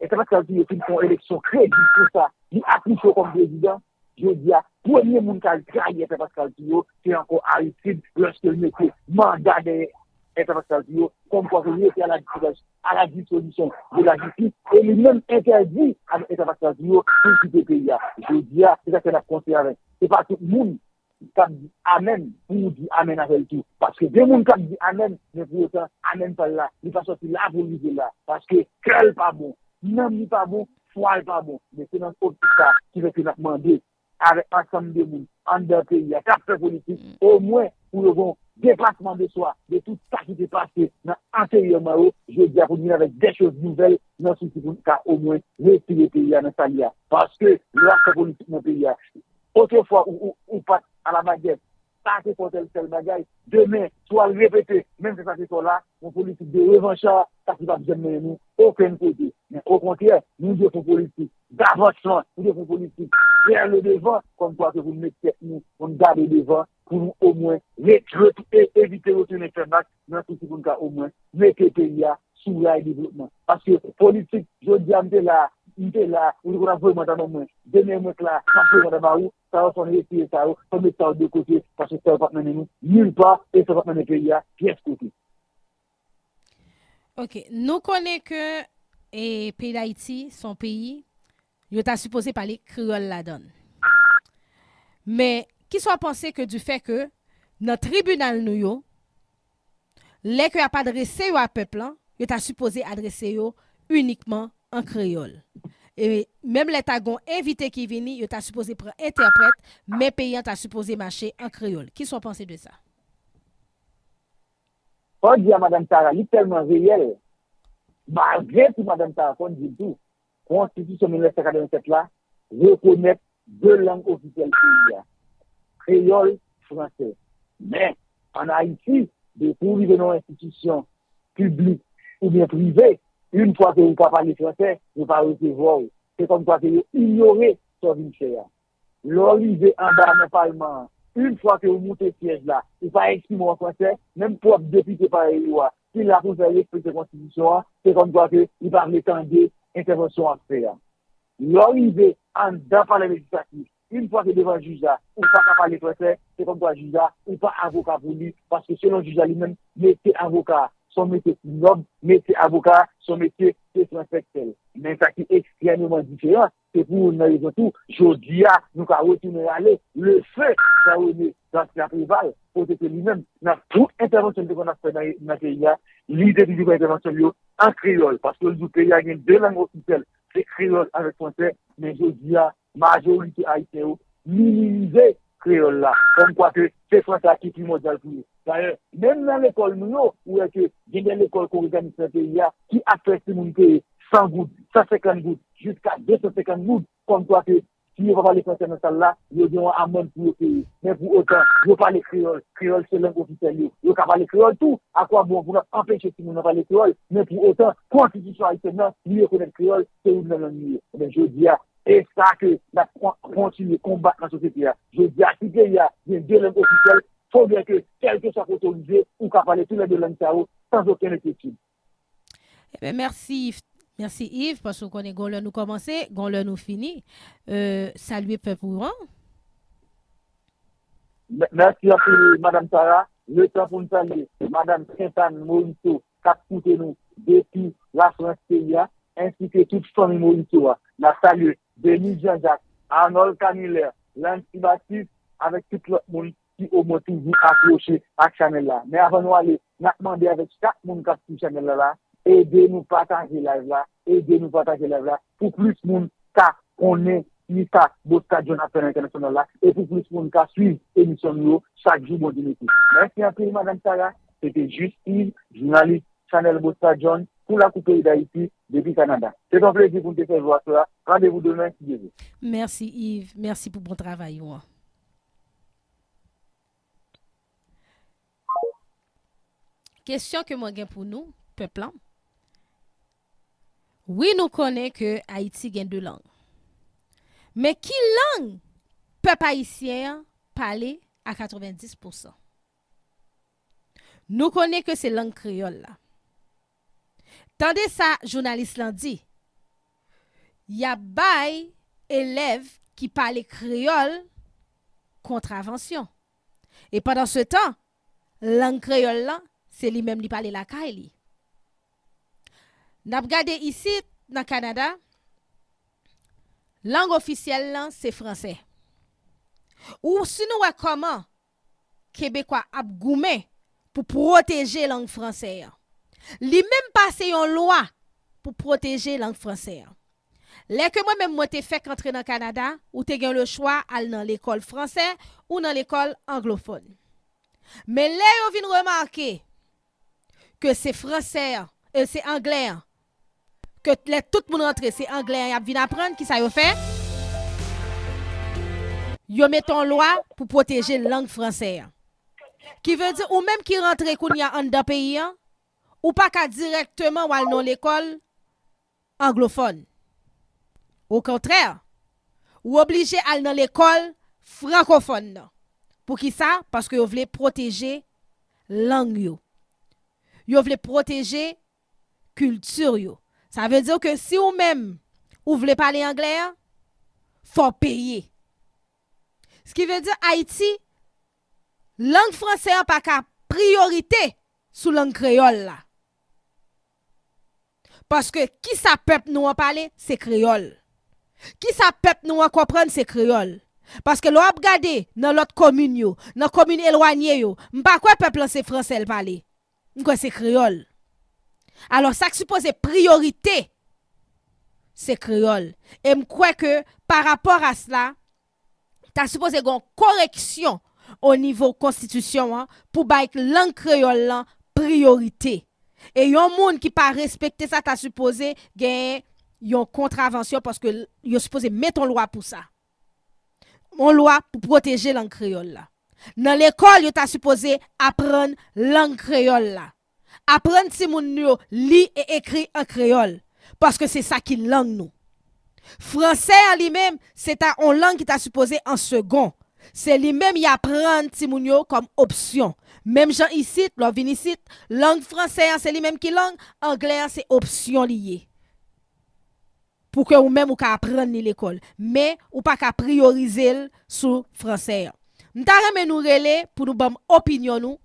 Erta Pascal Trouillot fin fè yon eleksyon kredib konsa, li akouche kòm prezidan, jodi a, premye moun k al trayi Erta Pascal Trouillot, se ankò Aristide, lòske l mete manda dèyè Erta Pascal Trouillot, kòmkwa ke li rete à la disposition, à la disposition de la justice, e li menm entèdi avèk Erta Pascal Trouillot pou l kite peyi a. Jodi a, se sa k fè n ap konseye avèk. Se pa tout moun k ap di amèn pou ou di amèn avè l tou. Paske gen moun k ap di amèn, men pou otan, amèn pa l la, li pa sòti la pou l rive la. Paske kè l pa bon, nanm li pa bon, fwa l pa bon. Men se nan optik sa ki fè ke n ap mande avèk ansanm de moun anndan peyi a k ap fè politik, omwen pou yo gen yon depasman de swa de tout sa ki te pase nan anteryèman yo, jodi a pou n vin avèk de choz nouvèl nan sousi pou n ka omwen retire peyi a nan sa l ye a. Paske lè w ap fè politik nan peyi a, otrefwa ou, ou, ou pa t alabadjèt, sa te fè w tèl, tèl bagay. Demen, si w al repete menm sa sa te fè w la, yon politik de revanch, sa ki p ap janm mennen nou okenn kote. Men okontrè, nou dwe fè yon politik davansman, nou dwe fè yon politik vers le devant, kòmkwa ke pou n met tèt nou, pou n gade devan, pou nou omwen re-, re-, e-, evite retounen fè bak nan sousi pou n ka omwen mete peyi a sou ray devlopman. Paske politik, jodi a m te la, m te la, ou te konn ap voye manda ban mwen. Demen mwen k la, m ap voye manda ba ou, sa yo fò n retire sa yo, fò n met sa yo de kote, paske sa yo p ap mennen nou nil pa, e sa yo p ap mennen peyi a pyès kote. Ok, nou konnen ke e, peyi Dayiti se yon peyi yo ta sipoze pale kreyòl ladan l. Men, kisa w panse ke du fait ke nan tribinal nou yo, lè ke y ap adrese yo a pèp lan, yo ta sipoze adrese yo inikman an kreyòl? E menm lè ta gon envite ki vini, yo ta sipoze pran entèprèt, men peyi an ta sipoze mache an kreyòl. Kisa w panse de sa? Fò di a Madanm Sara, li tèlman reyèl, malgre tou Madanm Sara fò n di l tou, Konstitisyon mil nèf san katrevennsèt la rekonèt de lang ofisyèl peyi a, kreyòl, fransè. Men, ann Ayiti, depi w rive nan yon enstitisyon piblik oubyen prive, yon fwa ke ou pa pale fransè, yo pa resevwa w. Se kòmkwa ke yo inyore sa w vin fè a. Lè w rive anba nan palman an, yon fwa ke ou moute syèj la, ou pa eksprime w an fransè, menm pwòp depite parèy ou a, ki la pou l fè respekte konstitisyon an, se kòmkwa ke li pa vle tande entèvansyon w ap fè a. Lè w rive anndan palè lejislatif, yon fwa ke devan jij la, ou pa ka pale fransè, se kòmkwa jij la, ou pa avoka pou li, paske selon jij la li menm, metye avoka a, se yon metye ki nòb, metye avoka a, se yon metye ke fransè k fè l. Men sa ki ekstrèmeman diferan, se pou youn nan rezon tou, jodi a, nou ka retounen rale le feu Jean René Garcia Préval, kote ke li menm, nan tout entèvansyon li te konn ap fè nan, nan peyi a, li te toujou fè entèvansyon l yo an kreyòl, paske l di w peyi a gen de lang ofisyèl, se kreyòl avèk fransè, men jodi a, majorite ayisyen yo minimize kreyòl la, kòmkwa ke se fransè a ki primòdyal pou yo. Dayè, menm nan lekòl nou yo, ou wè ke gen de lekòl kongreganis nan peyi a ki ap fè timoun peye san goud, san senkant goud, jiska de san senkant goud, kòmkwa ke si yo pa pale fransè nan sal la, yo gen yon amann pou yo peye. Men pou otan, yo pale kreyòl, kreyòl se lang ofisyèl yo, yo ka pale kreyòl tou, akwabon pou n ap anpeche timoun nan pale kreyòl, men pou otan, konstitisyon ayisyèn nan, li rekonèt kreyòl, se youn nan lang li ye. Ebyen, jodi a, e sa ke n ap kon-, kontinye konbat nan sosyete a. Jodi a, si peyi a gen de lang ofisyèl, fodre ke, kèlkeswa kote w rive, ou ka pale toulède lang sa yo, san okenn enkyetid. Ebyen, mèsi, mèsi Yves, paske w konnen gon lè nou kòmanse, gon lè nou fini. Euh, salye pèp ou an. Mè-, mèsi anpil, Madanm Sara. Letan pou n salye Madanm Sentàn Morisseau, k ap koute nou depi Lafrans peyi a, ensi ke tout fanmi Morisseau a. N ap salye Denis Jean Jacques, Arnold Camillère, Lancy Baptiste, avèk tout lòt moun ki omwen toujou akwoche ak chanèl la. Men avan nou ale, n ap mande avèk chak moun k ap swiv chanèl la la, ede nou pataje live la, ede nou pataje live la, pou plis moun ka konnen kisa Busta John ap fè nan entènasyonal la, e pou plis moun ka swiv emisyon nou yo chak jou Bondye mete. Mèsi anpil, Madanm Sara. Se te Jis Yves, jounalis chanèl Busta John, pou Lakou Peyi Dayiti, depi Kanada. Se te yon plezi pou n te fè jou aswè a. Randevou demen, si Dye vle. Mèsi, Yves. Mèsi pou bon travay ou an. Kesyon ke mwen gen pou nou, pèp lan. Wi, nou konnen ke Ayiti gen de lang. Men ki lang pèp ayisyen an pale a katrevenndis pousan? Nou konnen ke se lang kreyòl la. Tande sa jounalis lan di, y ap bay elèv ki pale kreyòl kontravansyon. E pandansetan, lang kreyòl lan, se li menm li pale lakay li. N ap gade isit, nan Kanada, lang ofisyèl lan se fransè. Ou si nou wè kòman Kebekwa ap goumen pou pwoteje lang fransè an. Li menm pase yon lwa pou pwoteje lang fransè an. Lè ke mwen menm mwen te fèk antre nan Kanada, ou te gen le chwa al nan lekòl fransè ou nan lekòl anglofòn. Men lè yo vin remake ke se fransè an, e se anglè an, ke lè tout moun rantre, se anglè an y ap vin aprann, kisa yo fè? Yo mete yon lwa pou pwoteje lang fransè an. Ki vle di, ou menm ki rantre kounye a anndan peyi an, ou pa ka dirèkteman w al nan lekòl anglofòn. Okontrè, ou oblije al nan lekòl frankofòn nan. Poukisa? Paske yo vle pwoteje lang yo. Yo vle pwoteje kilti yo. Sa vle di ke si ou menm ou vle pale anglè an, fò w peye. Sa ki vle di Ayiti, lang fransè an pa ka priyorite sou lang kreyòl la. Paske kisa pèp nou an pale, se kreyòl. Kisa pèp nou an konprann, se kreyòl. Paske lè w ap gade nan lòt komin yo, nan komin elwanye yo, m pa kwè pèp lan se fransè l pale. M kwè se kreyòl. Alò, sa k sipoze priyorite, se kreyòl. E m kwè ke pa rapò a sla, ta sipoze gen yon koreksyon o nivo konstitisyon an pou bay lang kreyòl lan priyorite. E yon moun ki pa respekte sa ta sipoze gen yon kontravansyon paske l- yo sipoze mete yon lwa pou sa. Yon lwa pou pwoteje lang kreyòl la. Nan lekòl, yo ta sipoze aprann lang kreyòl la. Aprann timoun yo li e ekri an kreyòl, paske se sa ki lang nou. Fransè an li menm, se ta yon lang ki ta sipoze an segon. Se li menm y aprann timoun yo kòm opsyon. Menm jan isit, lè w vin isit, lang fransè an se li menm ki lang, anglè an se opsyon li ye. Pou ke ou menm ou ka aprann li lekòl. Men, ou pa ka priyorize l sou fransè an. M ta renmen nou rele pou nou ban m opinyon nou.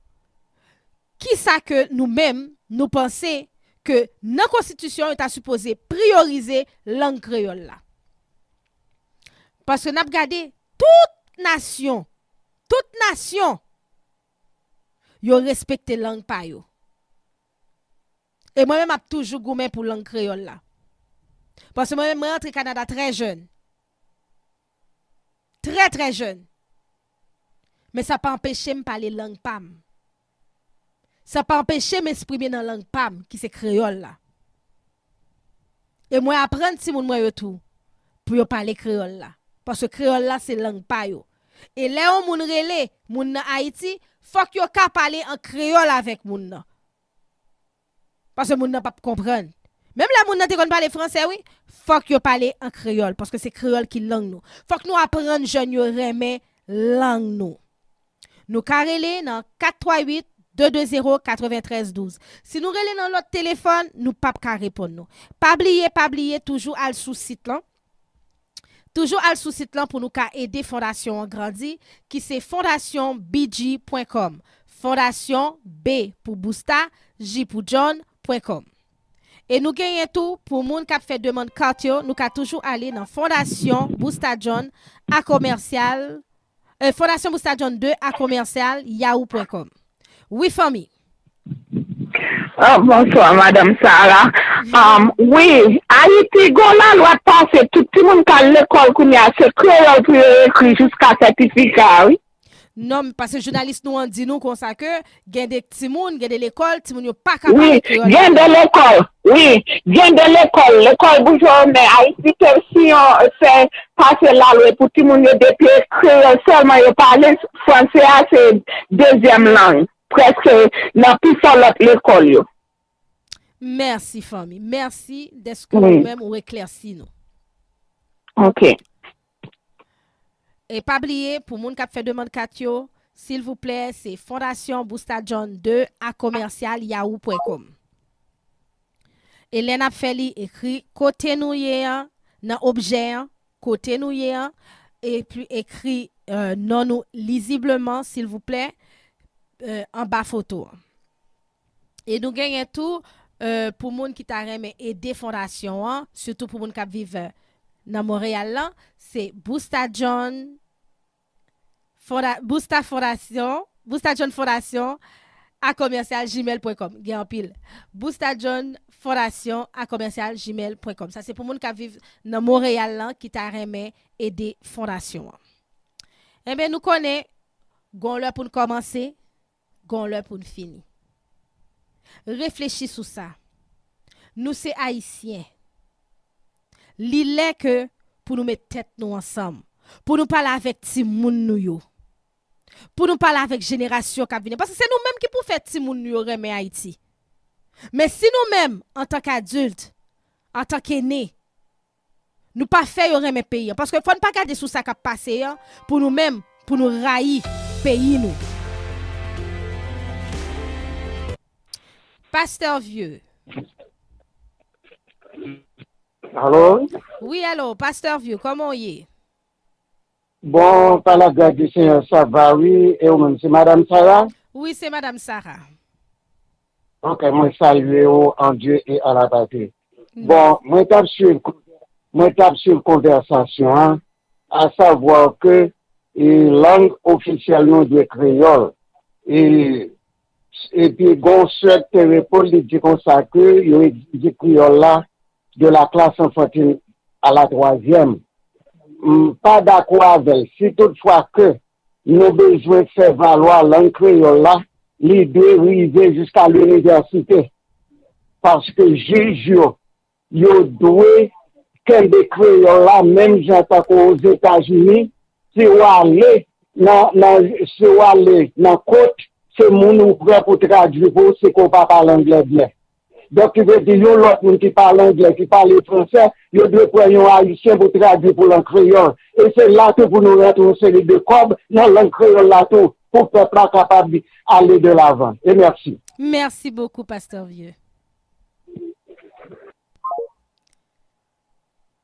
Kisa ke nou menm, nou panse ke nan konstitisyon, yo ta sipoze priyorize lang kreyòl la? Paske n ap gade tout nasyon, tout nasyon, yo respekte lang pa yo. E mwen menm ap toujou goumen pou lang kreyòl la. Paske mwen menm, mwen antre Kanada trè jèn. Trè, trè jèn. Men sa pa anpeche m pale lang pa m. Sa pa anpeche m eksprime nan lang pa m, ki se kreyòl la. E mwen aprann timoun mwen yo tou pou yo pale kreyòl la. Paske kreyòl la se lang pa yo. E lè yon moun rele moun nan Ayiti, fòk yo ka pale an kreyòl avèk moun nan. Paske moun nan p ap konprann. Menm lè moun nan te konn pale fransè, wi, fòk yo pale an kreyòl, paske se kreyòl ki lang nou. Fòk nou aprann jèn yo renmen lang nou. Nou ka rele nan kat twa uit, de de zewo, katreventrèz douz. Si nou rele nan lòt telefòn, nou p ap ka reponn nou. Pa bliye, pa bliye, toujou al sou sit lan. Toujou al sou sit lan pou nou ka ede fondasyon an grandi, ki se fondasyon B J pwen kòm. Fondasyon B pou Busta, J pou John, pwen kòm. E nou genyen tou, pou moun k ap fè demann kat yo, nou ka toujou ale nan Fondasyon Busta John a komèsyal, e, Fondasyon Busta John de a komèsyal yahoo pwen kòm. Wi, fanmi. Ah, bonswa, Madanm Sara. Um, wi, Ayiti, gon lalwa t pase, tout timoun k al lekòl kounye a, se kreyòl pou yo ekri jiska sètifika, wi. Non, paske jounalis nou an di nou konsa ke gen de timoun, gen de lekòl, timoun yo pa ka pale kreyòl. Wi, gen de lekòl, wi, gen de lekòl, lekòl boujwa yo, men Ayiti te siyen, fè pase lalwa pou timoun yo depi kreyòl sèlman yo pale, fransè a se dezyèm lang, prèske nan pifò lòt lekòl yo. Mèsi, fanmi. Mèsi dèske ou menm ou eklèsi nou. Ok. E pa bliye, pou moun k ap fè demann kat yo, silvouplè, se Fondasyon Busta John de a komèsyal yahoo pwen kòm. E lè n ap fè li, ekri kote nou ye an, nan objè an, kote nou ye an, epi ekri, eh, non nou lizibleman, silvouplè, eh, anba foto an. E nou genyen tou, eh, pou moun ki ta renmen ede fondasyon an, sitou pou moun k ap viv, eh, nan Monreyal lan, se Busta John, fonda, Busta Fondasyon, Busta John Fondasyon, a commercial gmail point com. Gen anpil. Bousta John Fondasyon a commercial gmail point com. Sa se pou moun k ap viv nan Monreyal lan ki ta renmen ede fondasyon an. Enben, nou konnen, gon lè pou n kòmanse, gon lè pou n fini. Reflechi sou sa. Nou se Ayisyen. Li lè ke pou nou met tèt nou ansanm, pou nou pale avèk timoun nou yo, pou nou pale avèk jenerasyon k ap vini. Paske se nou menm ki pou fè timoun nou yo renmen Ayiti. Men si nou menm, antank adilt, antank ene, nou pa fè yo renmen peyi an. Paske fò n pa gade sou sa k ap pase an, pou nou menm, pou nou rayi peyi nou. Pastè Vye. Alo? Wi, alo, Pastè Vye, kòman w ye? Bon, pa lagras di Senyè, sa va, wi. E ou menm, se Madanm Sara? Wi, se Madanm Sara. Ok, mwen salye ou en Dieu et en la patrie. Bon, mwen t ap swiv, mwen t ap swiv konvèsasyon an, asavwa ke e, lang ofisyèl nou dwe kreyòl. E, epi gon sèk te reponn, li di konsa ke yo egzije kreyòl la de la classe enfantine à la troisième. M pa dakò avè l. Si toutfwa ke nou bezwen fè valwa lang kreyòl la, li dwe rive jiska linivèsite. Paske jij yo, yo dwe kenbe kreyòl la menm jan tankou Ozetazini, si w ale nan, nan, si w ale nan kot, se moun ou prè pou tradui pou ou, si ke w pa pale anglè byen. Donk, ki vle di, yon lòt moun ki pale anglè, ki pale fransè, yo dwe pran yon ayisyen pou tradui pou l an kreyòl. E se la tou pou nou rantre yon seri de kòb nan lang kreyòl la tou, pou pèp la kapab ale de lavan. E mèsi. Mèsi bokou, Pastè Vye.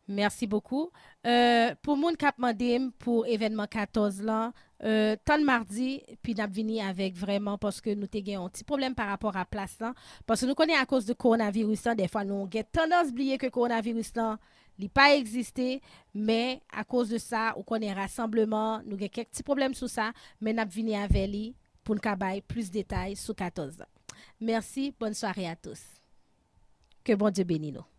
Mèsi bokou. Euh, pou moun k ap mande m pou evènman katòz lan, euh, tann madi, pi n ap vini avèk vrèman, paske nou te gen yon ti pwoblèm pa rapò a plas lan. Paske nou konnen akoz de kowonaviris lan, dèfwa nou gen tandans bliye ke kowonaviris lan, li pa egziste, men akoz de sa, ou konnen rasanbleman, nou gen kèk ti pwoblèm sou sa, men n ap vini avè li pou n ka bay plis detay sou katòz lan. Mèsi, bonne soirée à tous. Ke Bondye beni nou.